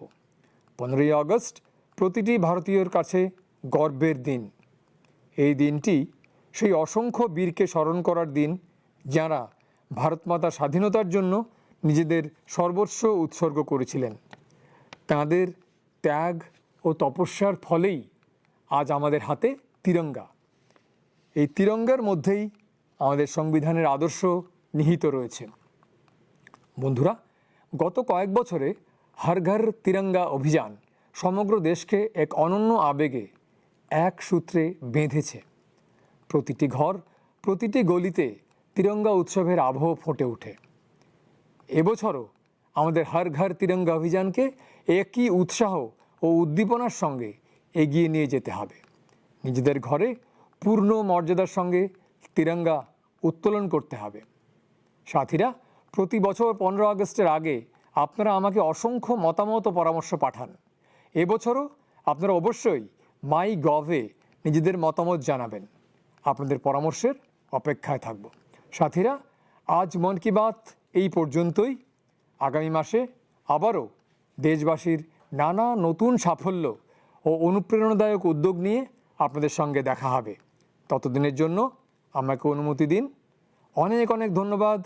পনেরোই আগস্ট প্রতিটি ভারতীয়র কাছে গর্বের দিন। এই দিনটি সেই অসংখ্য বীরকে স্মরণ করার দিন, যাঁরা ভারত মাতার স্বাধীনতার জন্য নিজেদের সর্বস্ব উৎসর্গ করেছিলেন। তাঁদের ত্যাগ ও তপস্যার ফলেই আজ আমাদের হাতে তিরঙ্গা। এই তিরঙ্গার মধ্যেই আমাদের সংবিধানের আদর্শ নিহিত রয়েছে। বন্ধুরা, গত কয়েক বছরে হর ঘর তিরঙ্গা অভিযান সমগ্র দেশকে এক অনন্য আবেগে, এক সূত্রে বেঁধেছে। প্রতিটি ঘর, প্রতিটি গলিতে তিরঙ্গা উৎসবের আবহ ফুটে ওঠে। এবছরও আমাদের হর ঘর তিরঙ্গা অভিযানকে একই উৎসাহ ও উদ্দীপনার সঙ্গে এগিয়ে নিয়ে যেতে হবে। নিজেদের ঘরে পূর্ণ মর্যাদার সঙ্গে তিরঙ্গা উত্তোলন করতে হবে। সাথীরা, প্রতি বছর পনেরো আগস্টের আগে আপনারা আমাকে অসংখ্য মতামত ও পরামর্শ পাঠান। এবছরও আপনারা অবশ্যই মাই গভে নিজেদের মতামত জানাবেন। আপনাদের পরামর্শের অপেক্ষায় থাকব। সাথীরা, আজ মন কি বাত এই পর্যন্তই। আগামী মাসে আবারও দেশবাসীর নানা নতুন সাফল্য ও অনুপ্রেরণাদায়ক উদ্যোগ নিয়ে আপনাদের সঙ্গে দেখা হবে। ততদিনের জন্য আমাকে অনুমতি দিন। অনেক অনেক ধন্যবাদ।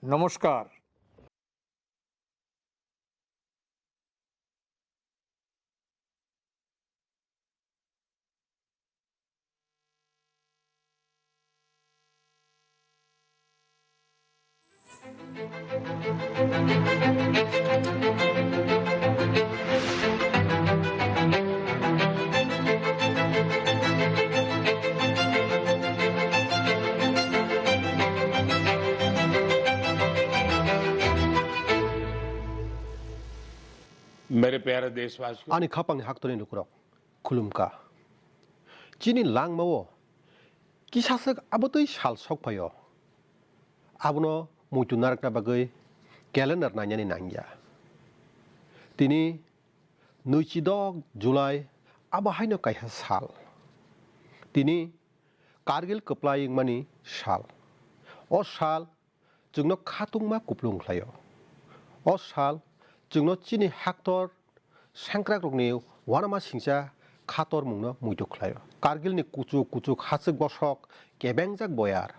নমস্কার। मेरे प्यारे देशवासियों, ani khapangni haktorni lukurok, khulumkha. Chini langmao kisaswk abotwi sal sokphaio. Abono muitu narwkna bagwi calendar nainani nangya. Tini nwichidok July, abo haino kaisa sal. Tini Kargil kwplai wngmani sal. O sal chwngno khatungma kupulung khlaio. O sal chwngno chini haktor sengkrakrokni uanama singcha khatormungno muitu khlaio. Kargilni kuchuk kuchuk hachwk bosok kebengjak boyar,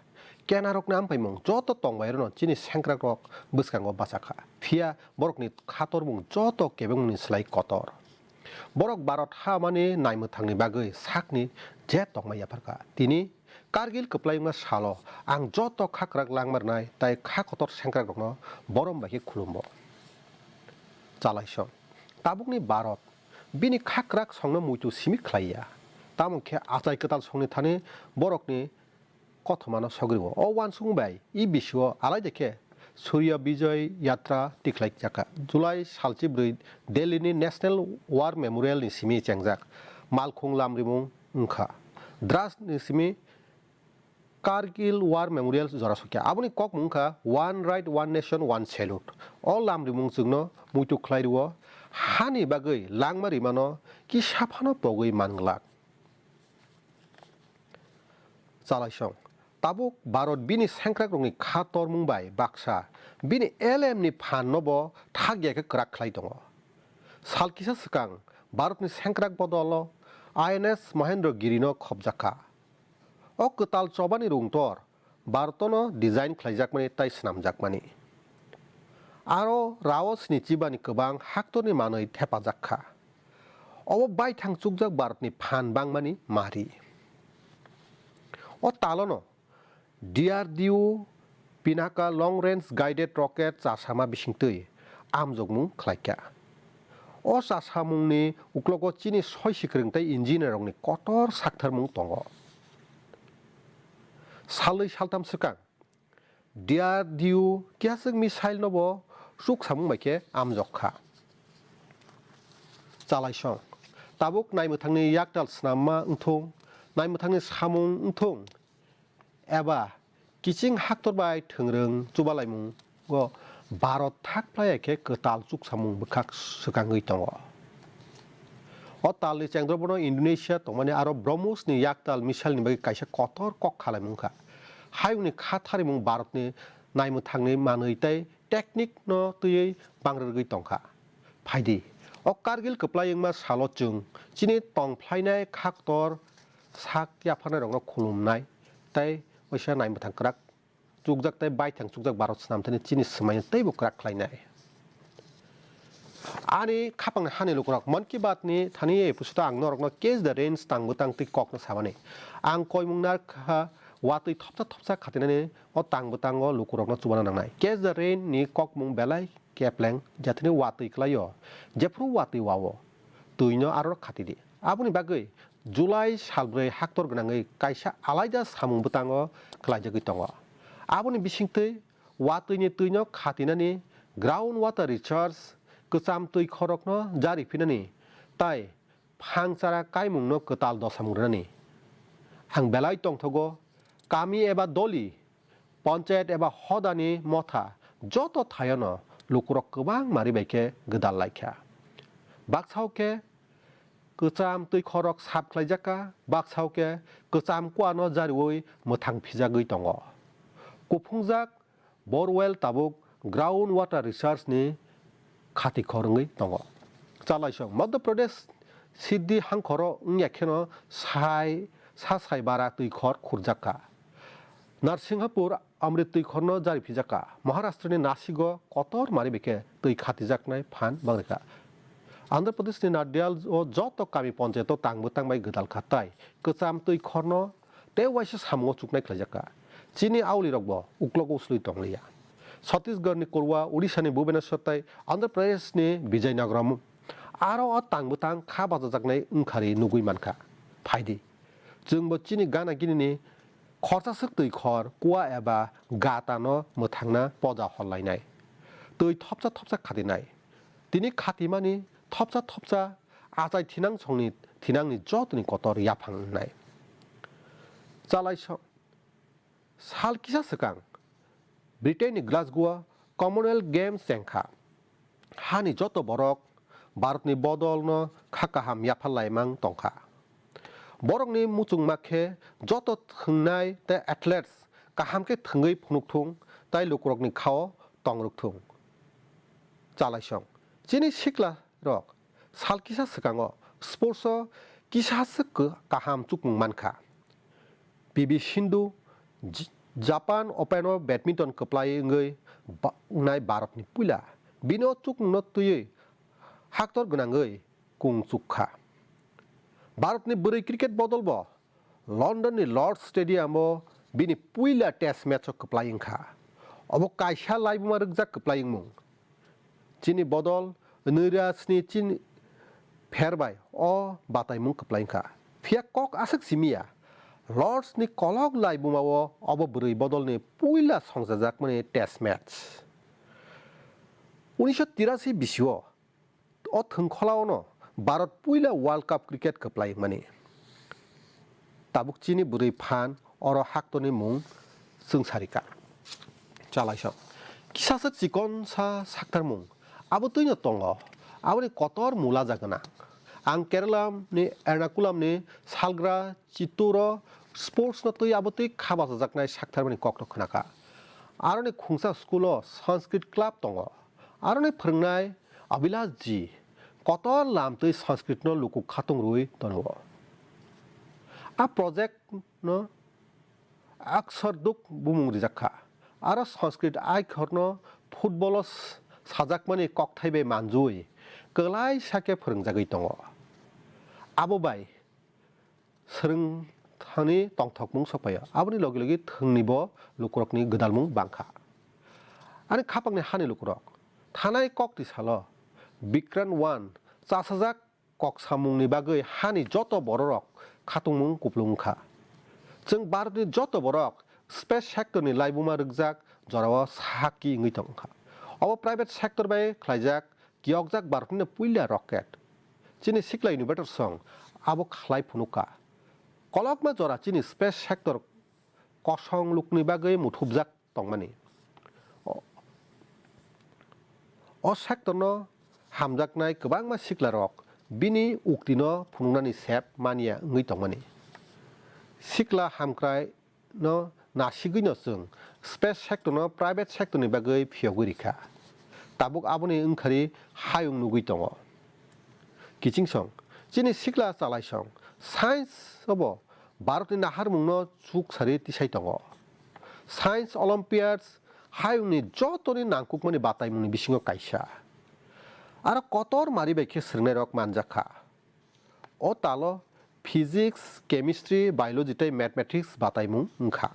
kenarokni ampaimung joto tongbairokno chini sengkrakrok bwskango bachakha. Phiya borokni khatormung joto kebengmungni slai kotor. Borok Bharat hamani naimwthangni bagwi sakni je tongma yapharkha. Tini Kargil kwplai wngma salo ang joto kha kwrak langma rwnai tei kha kotor sengkrakrokno borom bai khe khulumbo. Chalaisong. Tabukni Bharat bini kha kwrak songno muitu simi khlaiya. Tamo khe achai kwtal songni thani borokni kothomano sogrio. O uansukmung bai e bisio alaida khe Surya Vijay Yatra tikhlai chakha. July salchi bwrwi Delhi ni National War Memorial ni simi chengjak malkhung lamrimung wngkha. Dras ni simi Kargil War Memorial jora sokya. Aboni kokmung wngkha One Right, One Nation, One Salute. O lamrimung chwngno muitu khlai rwo. Hani bagwi langma rimano kisa phano pogwi manglak. Chalaisong. Tabuk Bharat bini sengkrakrokni kha tormung bai baksa bini L M ni phan no bo thak ya khe kwrak khlai tongo. Sal kisa swkang Bharatni sengkrak bodolo I N S Mahendra Giri no khobjak kha. O kwtal chobani rungtor Bharat no design khlaijakmani tai swnamjakmani. Aro rao sni chibani kwbang haktorni manwi thepajak kha. Obo baithang chukjak Bharatni phan bangmani mari. O talono D R D O Pinaka Long Range Guided Rocket chasama bisingtwi amjokmung khlaikha. O chasamungni uklogo chini soi sikwrwng tei engineer rokni kotor saktharmung tongo. Salwi saltham swkang D R D O kiyaswk missile nobo chuksamung bai khe amjok kha. Chalaisong. Tabuk naimwthangni yaktal swnamma wngthung, naimwthangni samung wngthung, eba kiching haktor bai thwngrwng chubalaimung o Bharat thak phlai ya khe kwtal chuksamung bwkhak swkangwi tongo. O talni chengdrobono Indonesia tongmani aro BrahMos ni yaktal missile ni bagwi kaisa kotor kok khalaimung kha. Hayungni kha tharimung Bharat ni naimwthangni manwi tei technique no twiwi bangrwrwgwi tongkha. Phaidi, o Kargil kwplai wngma salo chwng chini tong phlainai kha kotor sak yapharnai rokno khulumnai tei waisa naimwthang kwrak chukjak tei baithang chukjak Bharat swnamthani chini swmaino teibo kwrak khlainai. Ani khapangni hani lukurok, Mann Ki Baat ni thani episode o ang norokno Catch the Rain tang bwtang twi kokno samani. Ang koimung narwkha watwi thopsa thopsa khatinani o tang bwtango lukurokno chubana nangnai. Catch the Rain ni kokmung belai kepleng, jathani watwi kwlaio, jephru watwi wao, twino aro khatidi. Aboni bagwi July salbrwi haktor gwnangwi kaisa alaida samung bwtango khlaijagwi tongo. Aboni bisingtwi watwini twino khatinani, ground water research, kwcham twi khorokno jari phinani, tai phang chara kaimungno kwtal dosamung rwnani. Ang belai tongthogo, kami eba doli, ponchayat eba hodani motha joto thayano lukurok kwbang mari bai khe gwdal laikha. Baksao khe kwcham twi khorok sap khlaijak kha, baksao khe kwcham kuano jariwi mwthang phijagwi tongo. Kuphungjak borewell tabuk ground water research ni khati khor wngwi tongo. Chalaisong Madhya Pradesh Siddhi hangkhoro wngya kheno sai sa sai bara twi khor khurjak kha. Narsinghapur Amrit twi khorno jari phijak kha. Maharashtra ni Nasik o kotor mari bai khe twi khatijaknai phan bangrikha. Andhra Pradesh ni Nandyal o joto kami ponchayat o tang bwtang bai gwdal kha tai kwcham twi khorno tei waisa samungo chuknai khlaijak kha. Chini auli rok bo uklogo usului tong liya. Chhattisgarh ni Korwa, Odisha ni Bhubaneswar tai Andhra Pradesh ni Vijayanagram aro o tang bwtang kha bachajaknai wngkhari nugwi mankha. Phaidi, chwngbo chini gana gini ni khorsa swk twi khor, kua eba gata no mwthangna poja hor lainai. Twi thopsa thopsa khatinai. Tini khatimani thopsa thopsa achai thinang songni thinangni jotoni kotor yaphang wngnai. Chalaisong. Sal kisa swkang Britain ni Glasgow o Commonwealth Games chengkha. Hani joto borok Bharatni bodolno kha kaham yaphar laimang tongkha. Borokni muchungma khe joto thwngnai tei athletes kaham khe thwngwi phunukthung tai lukurokni khao tongrwkthung. Chalaisong. Chini sikla rok sal kisa swkango sports o kisa swk kaham chukmung mankha. P V Sindhu J-, Japan Open o badminton kwplai wngwi ba-, wngnai Bharatni puila. Bini o chukmungno twiwi haktor gwnangwi kung chukha. Bharatni bwrwi cricket bodol bo London ni Lord's Stadium o bini puila test match o kwplai wngkha. Obo kaisa laibuma rwkjak kwplai wngmung. Chini bodol nwira sni chini pher bai o bataimung kwplai wngkha. Phiya kok aswk simiya, Lords ni kolok laibuma o obo bwrwi bodol ni puila songchajakmani test match. Unisho tirasi bisio o thwngkhola ono Bharat puila World Cup cricket kwplai wngmani. Tabuk chini bwrwi phan oro haktorni mung chwng sarika. Chalaisong. Kisasa chikonsa saktarmung abo twino tongo. Aboni kotor mula jagana. Ang Kerala ni Ernakulam ni salgra Chittoor o sports no twi abo twi kha bachajaknai saktharmani kok no khwnakha. Aroni khungsa school o Sanskrit club tongo. Aroni phwrwngnai Abhilash ji kotor lam twi Sanskrit no luku khatung rwi tono. A project no Akshar Duk bumung rijak kha. Aro Sanskrit aikhorno football-o s-, sajakmani kokthai bai manjui kwlai sakhe phwrwngjagwi tongo. Abo bai swrwng thani tongthokmung sokphaio. Aboni logi logi thwngnibo lukurokni gwdalmung bangkha. Ani khapangni hani lukurok thanai kokti salo Vikrant one chasajak kok samungni bagwi hani joto bororok khatungmung kupulung wngkha. Chwng Bharatni joto borok space sectorni laibuma rwkjak jorao sakki wngwi tongkha. Obo private sector bai khlaijak, kiyokjak Bharatni puila rocket. Chini sikla innovator song abo khlai phunukha. Kolokma jora chini space sector kosong lukni bagwi muthupjak tongmani. O, o sectorno hamjaknai kwbangma siklarok bini uktino phunuknani sep manya wngwi tongmani. Sikla hamkraino nasigwino chwng space sectorno private sectorni bagwi phiyogwi rikha. Tabuk aboni wngkhari hayung nugwi tongo. Kichingsong, chini sikla chalaisong science-obo Bharatni naharmungno chuk sari tisai tongo. Science Olympiads hayungni jotoni nangkukmani bataimungni bisingo kaisa. Aro kotor mari bai khe swrwngnairok manjakha. O talo physics, chemistry, biology tei mathematics bataimung wngkha.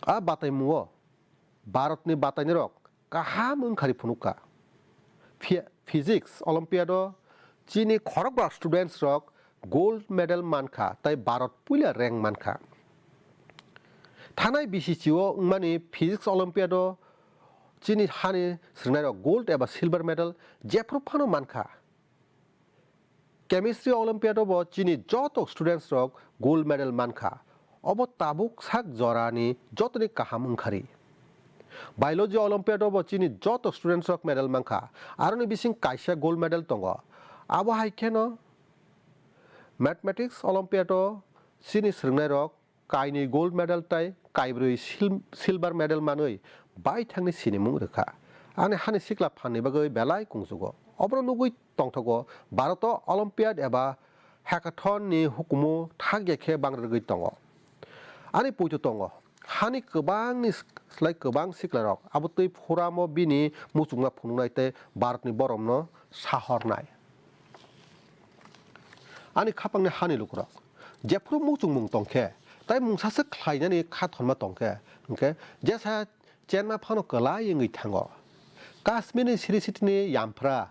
A bataimungo Bharatni batainirok kaham wngkhari phunukha. Phi-, Physics Olympiad-o chini khorokba students rok gold medal mankha tei Bharat puila rank mankha. Thanai B C C-o wngmani Physics Olympiad-o chini hani swrwngnairok gold eba silver medal jephru phano mankha. Chemistry Olympiad-o bo chini joto students rok gold medal mankha. Obo tabuk sak jorani jotoni kaham wngkhari. Biology Olympiad-o bo chini joto students rok medal mankha. Aroni bising kaisa gold medal tongo. Abo hai kheno Mathematics Olympiad-o chini swrwngnairok kainwi gold medal tei kaibrwi sil-, silver medal manwi baithangni sinimung rwkha. Ani hani sikla phanni bagwi belai kungjugo. Obono nugwi tongthogo Bharat-o Olympiad eba hackathon ni hukumu thakya khe bangrwgwi tongo. Ani poito tongo. Hani kwbangni slai kwbang siklarok abotwi foramo bini muchungma phunuknai tei Bharatni boromno sahornai. Ani khapangni hani lukurok jephru muchungmung tongkhe, tei mungsaswk khlainani kha thonma tongkhe, hwnkhe jesa chenma phano kwlai wngwi thango. Kashmirni Sri Sitini yamphra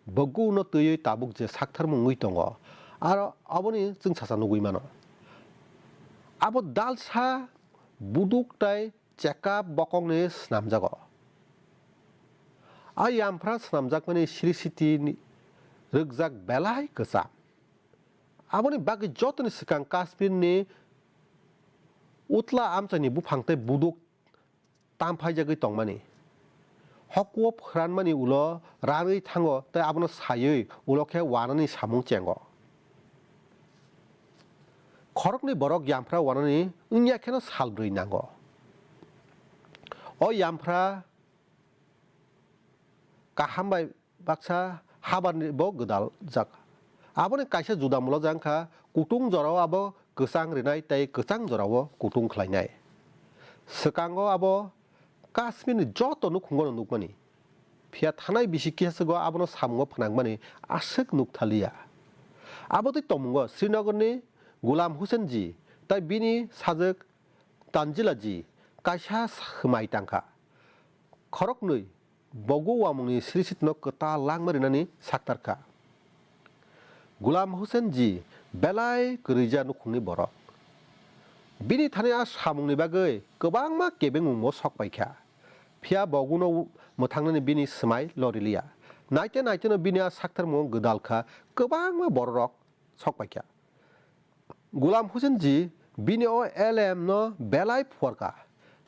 boguno twiwi tabuk je saktharmung wngwi tongo, aro aboni chwngsacha nugwi mano. Abo dalsa buduk tei chekap bokongni snamjago. A yamphra snamjakmani Sri Sitini rwkjak belai kwcham. Aboni bagwi jotoni swkang Kashmirni utla amchaini buphang tei buduk tamphaijagwi tongmani. Hokuo phwranmani ulo ranwi thango tei abono saiwi ulo khe wanani samung chengo. Khoroknwi borok yamphra wanani wngya kheno sal brwi nango. O yamphra kaham bai baksa habar ni bo gwdal jak. Aboni kaisa juda mulo jang kha, kutung jorao abo kwchang rinai tei kwchang jorao kutung khlainai. Swkango abo Kashmir ni joto nukhungo no nukmani. Phiya thanai bisi kisago abono samungo phnangmani aswk nukthaliya. Abo tei tongmungo Srinagar ni Gulam Hussain ji tei bini sajwk Tanzila ji kaisa swmai tangkha. Khoroknwi bogu wamungni Sri Sitino kwtal langma rinani saktarkha. Gulam Hussain ji belai kwrwija nukhungni borok. Bini thani a samungni bagwi kwbangma kebengmungbo sok paikha. Phiya boguno mwthangnani bini swmai loriliya. Naite naiteno bini a saktarmungo gwdalkha kwbangma bororok sok paikha. Gulam Hussain ji bini o L M no belai phuarkha.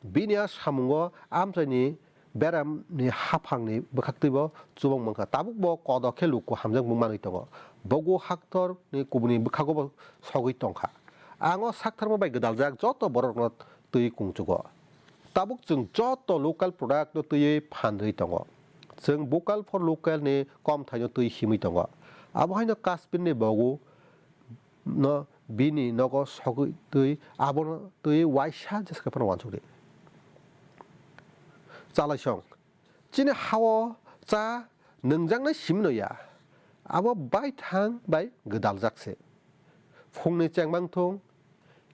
Bini a samungo amchaini Beram ni haphang ni bwkhak twi bo chubang mankha. Tabuk bo kodo khe luku hamjakmung manwi tongo. Bogu haktor ni kubuni bwkhago bo sogwi tongkha. Ang o saktharma bai gwdaljak joto borok no twi kungchugo. Tabuk chwng joto local product no twiwi phan rwi tongo. Chwng vocal for local ni komthai no twi himwi tongo. Abo haino Kashmir ni bogu no bini nogo sogwi twi abono twi waisa jeska phano uansukdi. Chalaisong, chini hao cha nwngjaknai simi no ya, abo baithang bai gwdaljak se. Phungni chengmang thung,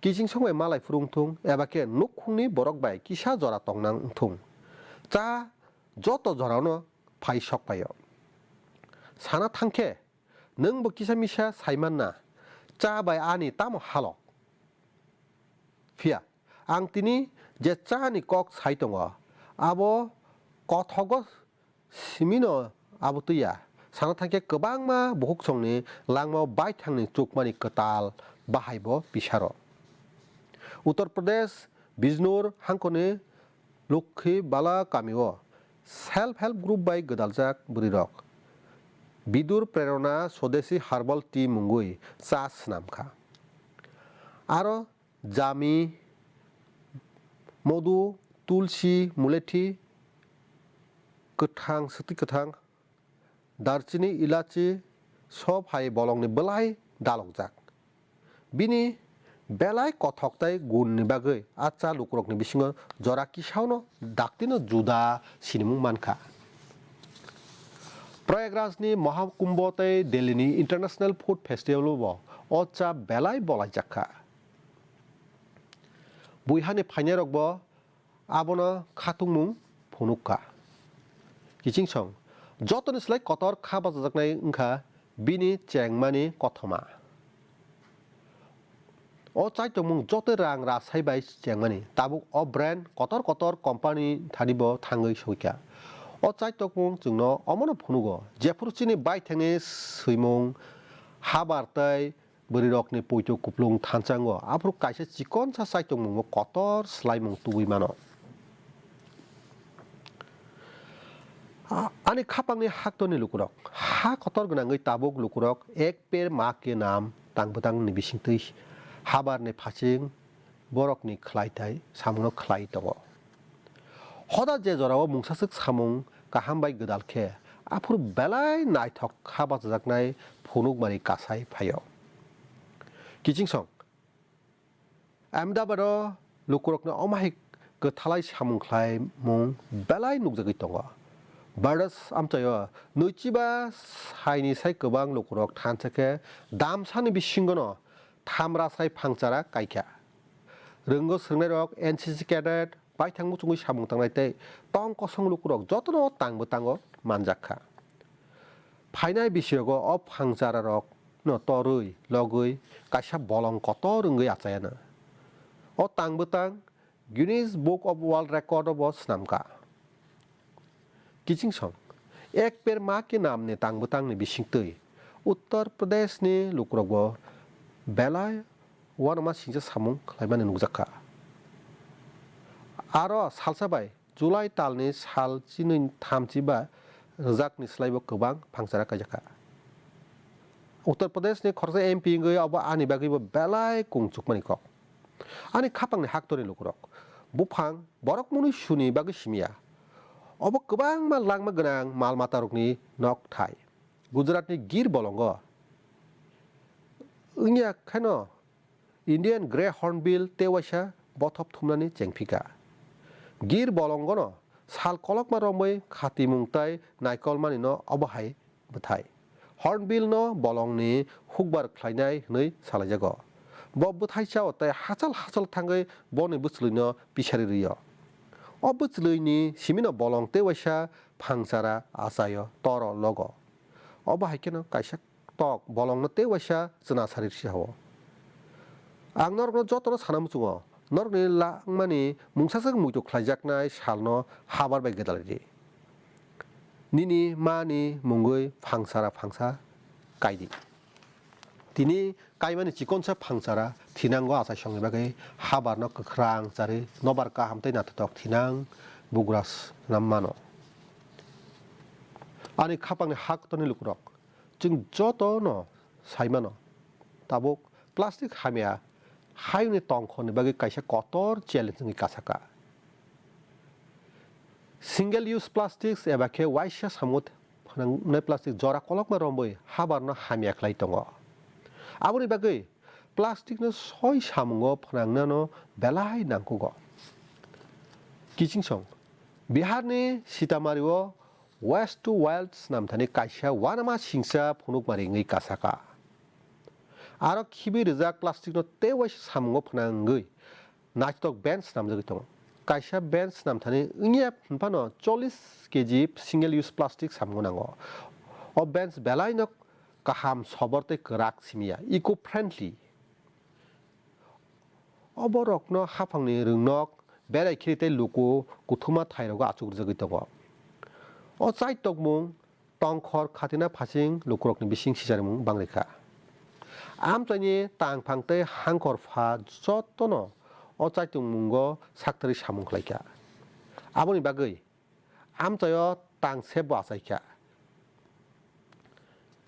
kichingsong bai malai phuru wng thung, eba khe nukhungni borok bai kisa jora tongnang wng thung, cha joto jorano phai sok paio. Sana thangkhe, nwng bo kisa misa sai manna, cha bai ani tamo halok? Phiya, ang tini je cha ni kok sai tongo, abo kothogo simino abo twiya. Sana thangkhe kwbangma buhuksongni langmao baithangni chukmani kwtal bahaibo pisaro. Uttar Pradesh, Bijnor hangkoni Lokhi Bala kamio self help group bai gwdaljak bwrwirok Bidur Prerona Swadeshi Herbal Tea mungwi cha swnamkha. Aro jami, modu, tulsi, mulethi, kwthang, swtwi kwthang, darchini, ilachi, sob hai bolongni bwlai dalokjak. Bini belai kothok tei gun ni bagwi a cha lukurokni bisingo jora kisaono daktino juda sinimung mankha. Prayagraj ni Mahakumbho tei Delhi ni International Food Festival bo o cha belai bolaijak kha. Buihani phainairok bo abono khatungmung phunuk kha. Kichingsong, jotoni slai kotor kha bachajaknai wngkha bini chengmani kothoma. O chaitokmung joto rang rasai bai chengmani, tabuk o brand kotor kotor company thani bo thangwi soi kha. O chaitokmung chwngno omono phunugo, jephuru chini baithangni swimung, habar tei bwrwirokni poito kuplung thansa wngo, aphuru kaisa chikonsa chaitokmungbo kotor swlaimung tubui mano. A-, ani khapangni haktorni lukurok, ha kotor gwnangwi tabuk lukurok ek per ma ke nam tang bwtangni bisingtwi habarni phasing borokni khlai tai samungno khlai tongo. Hoda je jorao mungsaswk samung kaham bai gwdal khe, aphuru belai naithok kha bachajaknai phunukmani kasai phaio. Kichingsong, Ahmedabado lukurokno omo hai kwthalai samung khlaimung belai nukjagwi tongo. Bharat amchaio nwichiba saini sai kwbang lukurok thansa khe damsani bisingono thamra sai phangchara kaikha. Rwngo swrwngnairok N C C cadet, baithang muchungwi samung tangnai tei tong kosong lukurok jotono tangbo tango manjak kha. Phainai bisirogo o phangchararokno torwi logwi kaisa bolong kotor wngwi achayano. O tang bwtang Guinness Book of World Record-o bo swnamkha. Kichingsong, Ek Per Ma Ke Naam ni tang bwtangni bisingtwi Uttar Pradeshni lukurokbo belai uanama singcha samung khlaimani nukjakha. Aro salsa bai July talni sal chinwi thamchi ba rwjakni slaibo kwbang phangchara kaijakha. Uttar Pradeshni khoroksa M P wngwi obo ani bagwibo belai kung chukmani kok. Ani khapangni haktorni lukurok. Buphang borok mwnwi suni bagwi simiya. Obo kwbangma langma gwnang mal matarokni nokthai. Gujaratni Gir bolongo wngya kheno Indian Grey Hornbill tei waisa bothop thumnani chengphika. Gir bolongono sal kolokma romwi khatimung tei naikolmanino obo hai bwthai. Hornbill no bolongni hukbar khlainai hwnwi salaijago. Bo bwthai chao tei hachal hachal thangwi boni bwchlwino pisari rwio. O bwchlwini simino bolong tei waisa phangchara achaio toro logo. Obo hai kheno kaisa tok bolongno tei waisa chwna sari rwsi hao. Ang norokno jotono sana muchungo, norokni langmani mungsaswk muitu khlaijaknai salno habar bai gwdaldi. Nini mani mungwi phangchara phangsa kaidi. Tini kaimani chikonsa phangchara thinango achaisongni bagwi habarno kwkhrang charwi nobar kaham tei naithotok thinang bugra swnam mano. Ani khapangni haktorni lukurok, chwng jotono sai mano, tabuk plastic hamya hayungni tongkhorni bagwi kaisa kotor challenge wngwi kasaka. Single use plastics eba khe waisa samung phnangnai plastic jora kolokma romwi habarno hamya khlai tongo. Aboni bagwi plastic no soi samungo phnangnano belai nangkugo. Kichingsong, Biharni Sitamaryo Waste to Wealth snamthani kaisa uanama singcha phunukmari wngwi kasaka. Aro khibi rijak plastic no tei waisa samungo phnangwi naithotok bench snamjagwi tongo. Kaisa bench snamthani wngya hwnphano chollish K G single use plastic samungo nango. O bench belaino kaham sobor tei kwrak simiya, eco friendly. O borokno haphangni rwngnok, berai khiri tei luku kuthuma thairogo achuk rwjagwi tongo. O chai tokmung tongkhor khatina phasing lukurokni bising sicharimung bang rikha. Amchaini tangphang tei hangkor pha jotono o chai tongmungo sakthari samung khlaikha. Aboni bagwi amchaio tangsebo achaikha.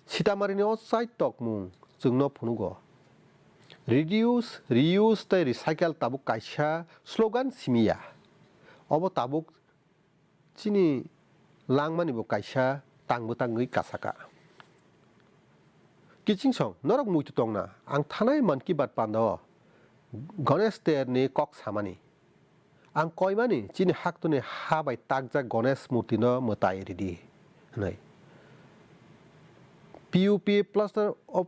Sitamarini o chai tokmung chwngno phunugo. Reduce, reuse tei recycle tabuk kaisa slogan simiya. Obo tabuk chini langmani bo kaisa tangbo tangwi kasaka. Kichingsong, norok muitu tongna, ang thanai Mann Ki Baat pandao Ganesh Terni kok samani. Ang koimani chini haktorni ha bai takjak Ganesh murtino mwtai ridi, hwnwi. P U P plaster of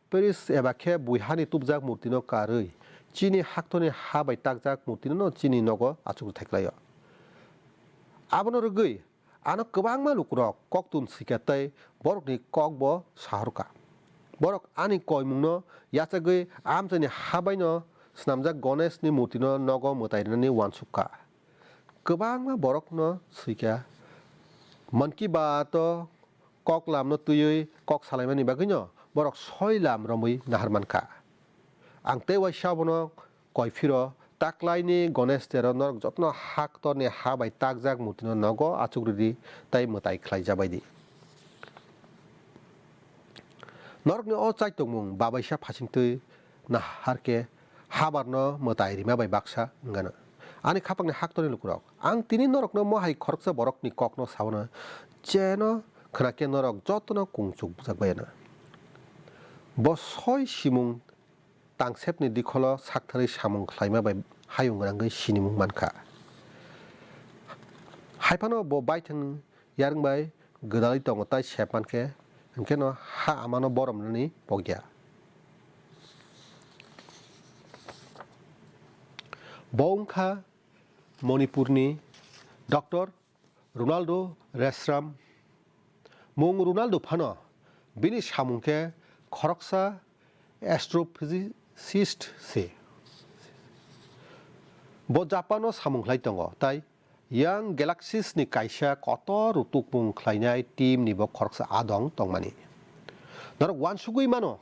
Paris eba khe buihani tubjak murtino karwi chini haktorni ha bai takjak murtino chini nogo achuk rwthai khlaio. Abono rwgwi ano kwbangma lukurok koktun swikha tei borokni kokbo sahorkha. Borok ani koimungno yachagwi amchaini ha baino swnamjak Ganeshni murtino nogo mwtai rwnani uansukha. Kwbangma borokno swikha. Mann Ki Baat o kok lamno twiwi kok salaimani bagwino borok soi lam romwi nahar mankha. Ang tei waisa abono koi phiro, taklaini Ganesh Tero norok jotono haktorni ha bai takjak murtino nogo achuk ridi tei mwtai khlai jabai di. Norokni o chai tongmung babaisa phasingtwi nahar khe habarno mwtai rima bai baksa wngano. Ani khapangni haktorni lukurok, ang tini norokno mohai khoroksa borokni kokno sabono cheno khna khe norok jotono kung chukjak bai ano. Bo soi simung tangsepni dikholo saktharwi samung khlaima bai hayung rangwi sinimung mankha. Haiphano bo baithang yarwng bai gwdalwi tongo tai sep mankhe, hwnkhe no ha amano borom rwnani pokya. Bo wngkha Manipurni Doctor Ronaldo Reshram. Mung Ronaldo phano bini samung khe khoroksa astrophysicist se. Bo Japan o samung khlai tongo, tai Young Galaxies ni kaisa kotor rutukmung khlainai team ni bo khoroksa adong tongmani. Norok uansugwi mano,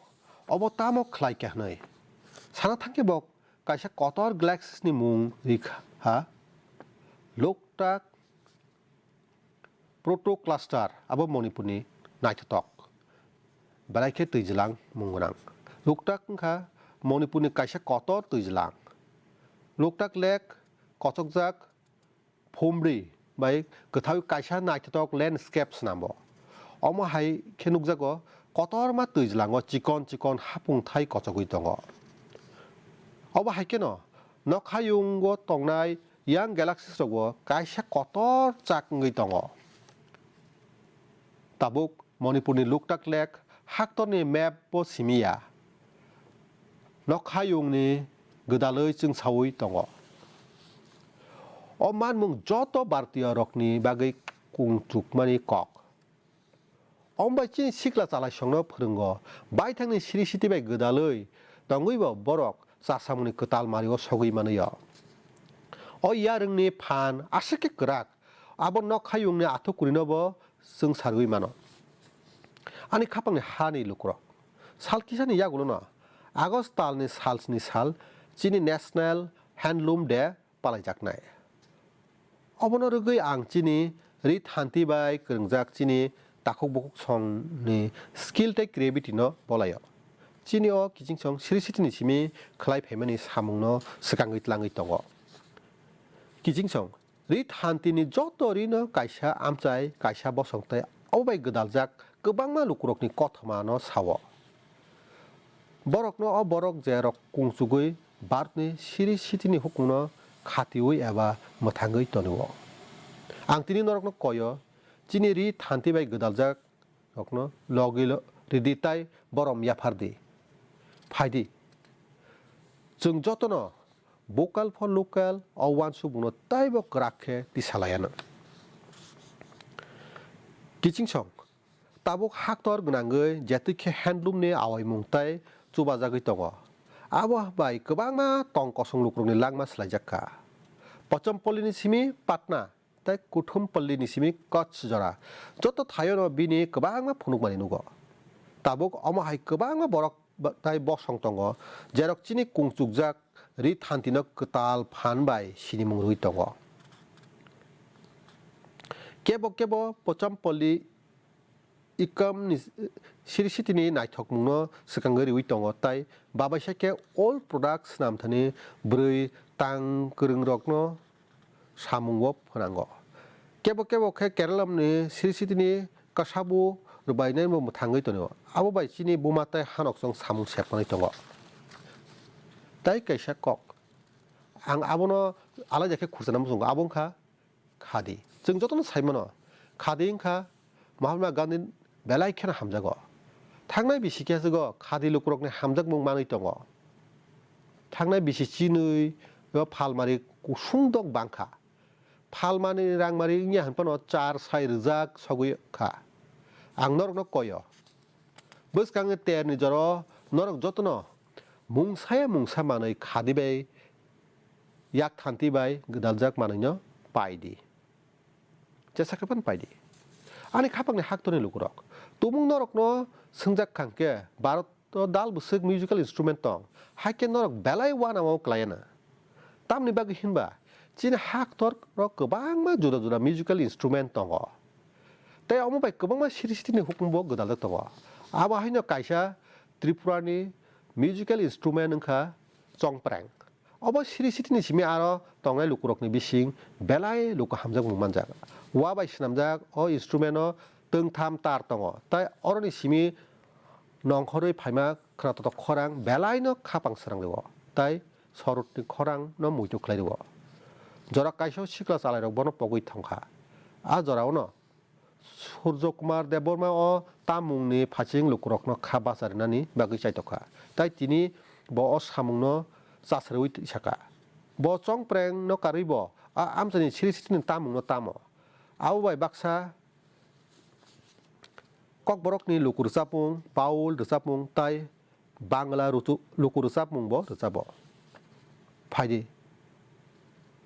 obo tamo khlai kha hwnwi. Sana thangkhe bo kaisa kotor galaxies ni mung rikha, Loktak Protocluster, abo Manipurni naithotok. Belai khe twijlang mung gwnang. Loktak wngkha Manipurni kaisa kotor twijlang. Loktak Lake kochokjak phumri bai kwthawi kaisa naithotok landscape swnambo. Omo hai khe nukjago, kotorma twijlango chikon chikon hapung thai kochogwi tongo. Obo hai kheno nokhayungo tongnai young galaxies rogo kaisa kotor chak wngwi tongo. Tabuk Manipurni Loktak Lake haktorni map bo simi ya. Nokhayungni gwdalwi chwngsawi tongo. O manmung joto Bharatiyo rokni bagwi kung chukmani kok. Omo bai chini sikla chalaisongno phwrwngo, baithangni siri siti bai gwdalwi tongwibo borok chasamungni kwtal mario sogwi manwi o. O yarwngni phan aswk khe kwrak, abo nokhayungni athuk kurinobo chwng sarwi mano. Ani khapangni hani lukurok, sal kisani yagulono August talni salsni sal chini National Handloom Day palaijaknai. Obono rwgwi ang chini ri thanti bai kwrwngjak chini takhuk bukhuk songni skill tei creativity no bolaio. Chini o kiching song siri sitini simi khlai phaimani samungno swkangwi tlangwi tongo. Kiching song ri thantini joto rino kaisa amchai, kaisa bosong tei abo bai gwdaljak kwbangma lukurokni kothomano sao. Borokno o borok je rok kungchugwi Bharatni siri sitini hukungno khatiwi eba mwthangwi tonio. Ang tini norokno koyo, chini ri thanti bai gwdaljak rokno logi lo ridi tai borom yaphar di. Phai di. Chwng jotono vocal for local o uansukmungno taibo kwrak khe tisalaianw. Kiching song, tabuk haktor gwnangwi jetwi khe handloom ni awaimung tai chubajagwi tongo. Abo bai kwbangma tong kosong lukurokni langma swlaijak kha. Pochompollini simi Patna tei Kuthumpallini simi Kutch jora, joto thaiono bini kwbangma phunukmani nugo. Tabuk omo hai kwbangma borok ba-, tai bosong tongo, jerok chini kungchukjak ri thantino kwtal phan bai sinimung rwui tongo. Kebo kebo Pochampalli Ikam ni siri sitini naithokmungno swkangwi riwi tongo, tai babaisa khe old product swnamthani bwrwi tang kwrwngrokno samungo phnango. Kebo kebo khe Keralamni siri sitini kasabu rwbainaino mwthangwi tonio. Abo bai chini buma tai hanoksong samung sepmanwi tongo. Tai kaisa kok. Ang abono alaida khe khurchana muchungo. Abo wngkha khadi. Chwng jotono saimano, khadi wngkha Mahatma Gandhi belai kheno hamjago. Thangnai bisi khe aswgo khadi lukurokni hamjakmung manwi tongo. Thangnai bisi chinwi o phalmari kusung dok bangkha. Phalmani rangmari wngya hwnphano char sai rwjak sogwi kha. Ang norokno koyo. Bwskangni terni joro norok jotono mungsaya mungsa manwi khadi bai yak thanti bai gwdaljak manwino pai di. Chesa khe phano pai di. Ani khapangni haktorni lukurok. Tumung norokno swngjak kha hwnkhe, Bharat o dal bwswk musical instrument tong, hai khe norok belai uanama o klaiya na. Tamni bagwi hinba, chini haktor rok kwbangma juda juda musical instrument tongo. Tei omo bai kwbangma siri sitini hukumu bo gwdaljak tongo. Abo haino kaisa Tripura ni musical instrument wngkha chongpreng. Obo siri sitini simi aro tongnai lukurokni bising belai luku hamjakmung manjak. Wa bai swnamjak o instrument o twngtham tar tongo, tai oroni simi nongkhorwi phaima khwnatotok khorang belaino khapang srang rwo, tai sorotni khorang no muitu khlai rwo. Jora kaisa o sikla chalairok bono pogwi thangkha. A jorao no Surjo Kumar Debbarma o tamungni phaching lukurokno kha bacha rwnani bagwi chaitokha, tai tini bo o samungno chasrwi sakha. Bo chongprengno karwi bo a amchaini siri sitini tamungno tamo. Abo bai baksa Kokborokni luku rwchapmung, Baul rwchapmung tai Bangla rutu-, luku rwchapmung bo rwchabo. Phaidi,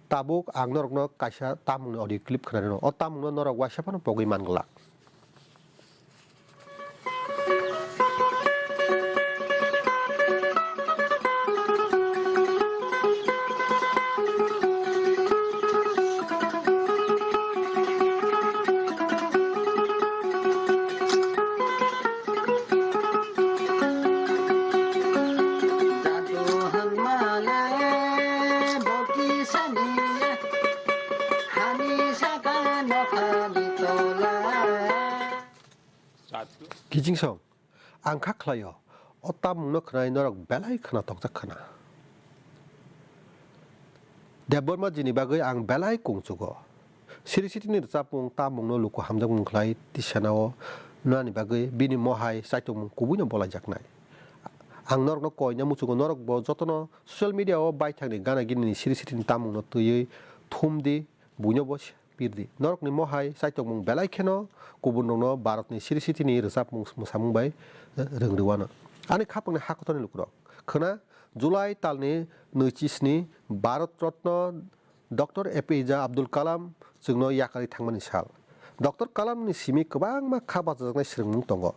tabuk ang norokno kaisa tamungni audio clip khwnarino. O tamungno norok waisa phano pogwi man glak. Kiching song. Ang kha khlaio, o tamungno khwnai norok belai khna tokjak khna. Debbarma jini bagwi ang belai kungchugo. Siri sitini rwchapmung tamungno luku hamjakmung khlai tisanao nani bagwi bini mohai chaitokmung kubuino bolaijaknai. Ang norokno koina muchungo, norokbo jotono social media o baithangni gana ginini siri sitini tamungno twiwi thumdi, buinobo pirdi. Norokni mohai chaitokmung belai kheno kubunrokno Bharatni siri sitini rwchapmung mwsamung bai, eh, rwng rwano. Ani khapangni hakotorni lukurok. Khwna July talni nwichi sni Bharat Ratna Doctor A P J Abdul Kalam chwngno yakarwi thangmani sal. Doctor Kalamni simi kwbangma kha bachajaknai swrwngmung tongo.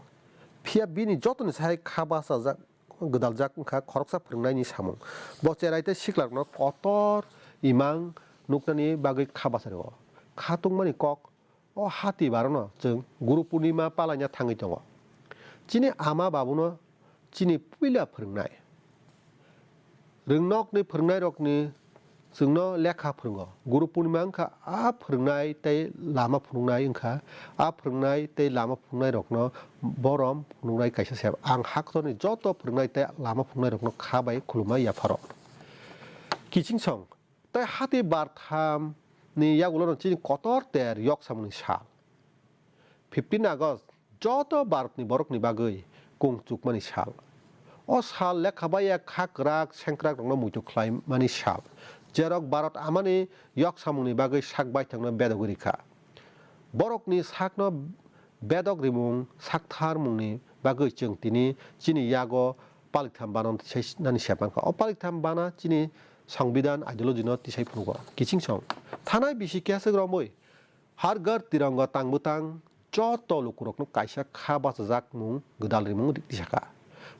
Phiya bini jotoni sai kha bachajak gwdaljak wngkha khoroksa phwrwngnaini samung. Bo cherai tei siklarokno kotor imang nuknani bagwi kha bachario. kha tungmani kok, o hati barono chwng Guru Purnima palaina thangwi tongo. Chini ama babuno chini puila phwrwngnai. Rwngnokni phwrwngnairokni chwngno lekha phwrwngo. Guru Purnima wngkha a phwrwngnai tei lama phunuknai wngkha. A phwrwngnai tei lama phunuknairokno borom phunuknai kaisa se. Ang haktorni joto phwrwngnai tei lama phunuknairokno kha bai khulumma yapharo. Kichingsong tei hati barthamni yagulono chini kotor ter yoksamungni sal. Fifteen August joto Bharatni borokni bagwi kung chukmani sal. O sal lekha baiya kha kwrak sengkrakrokno muitu khlaimani sal, jerok Bharat amani yoksamungni bagwi sak baithangno bedogwi rikha. Borokni sakno bedok rimung saktharmungni bagwi chwng tini chini yago paliktham bana tisai nani se mankha. O paliktham bana chini Songbidan ideology no tisai phunukgo. Kichingsong thanai bisi keswk romwi Har Ghar Tiranga tang bwtang joto lukurokno kaisa kha bachajakmung gwdal rimung tisakha.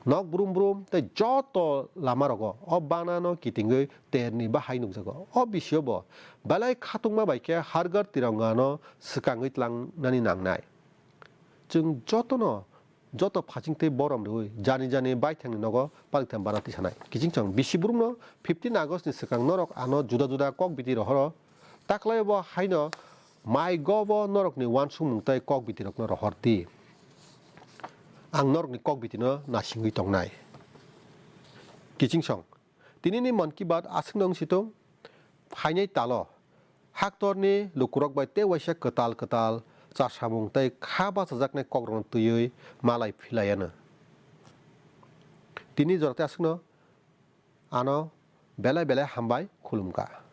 Nok brum brum tei joto lamarogo o banano kitingwi terni bahai nukjago. O bisiobo belai khatungma bai khe Har Ghar Tiranga no swkangwi tlangnani nangnai. Chwng jotono joto phaching tei borom rwui jani jani baithangni nogo paliktham bana tisanai. Kiching chwng bisi brumno fifteen August ni swkang norok ano juda juda kok biti rohoro. Taklai bo haino mai gobo norokni uansukmung tei kok biti rokno rohor di. Ang norokni kok biti no nasingwi tongnai. Kiching song. Tini ni Mann Ki Baat aswk no wng si tung. Phainai talo haktorni lukurok bai tei waisa kwtal kwtal chasamung tei kha bachajaknai kokrokno twiwi malai philai anw. Tini jora tei aswkno ano belai belai hambai khulumkha.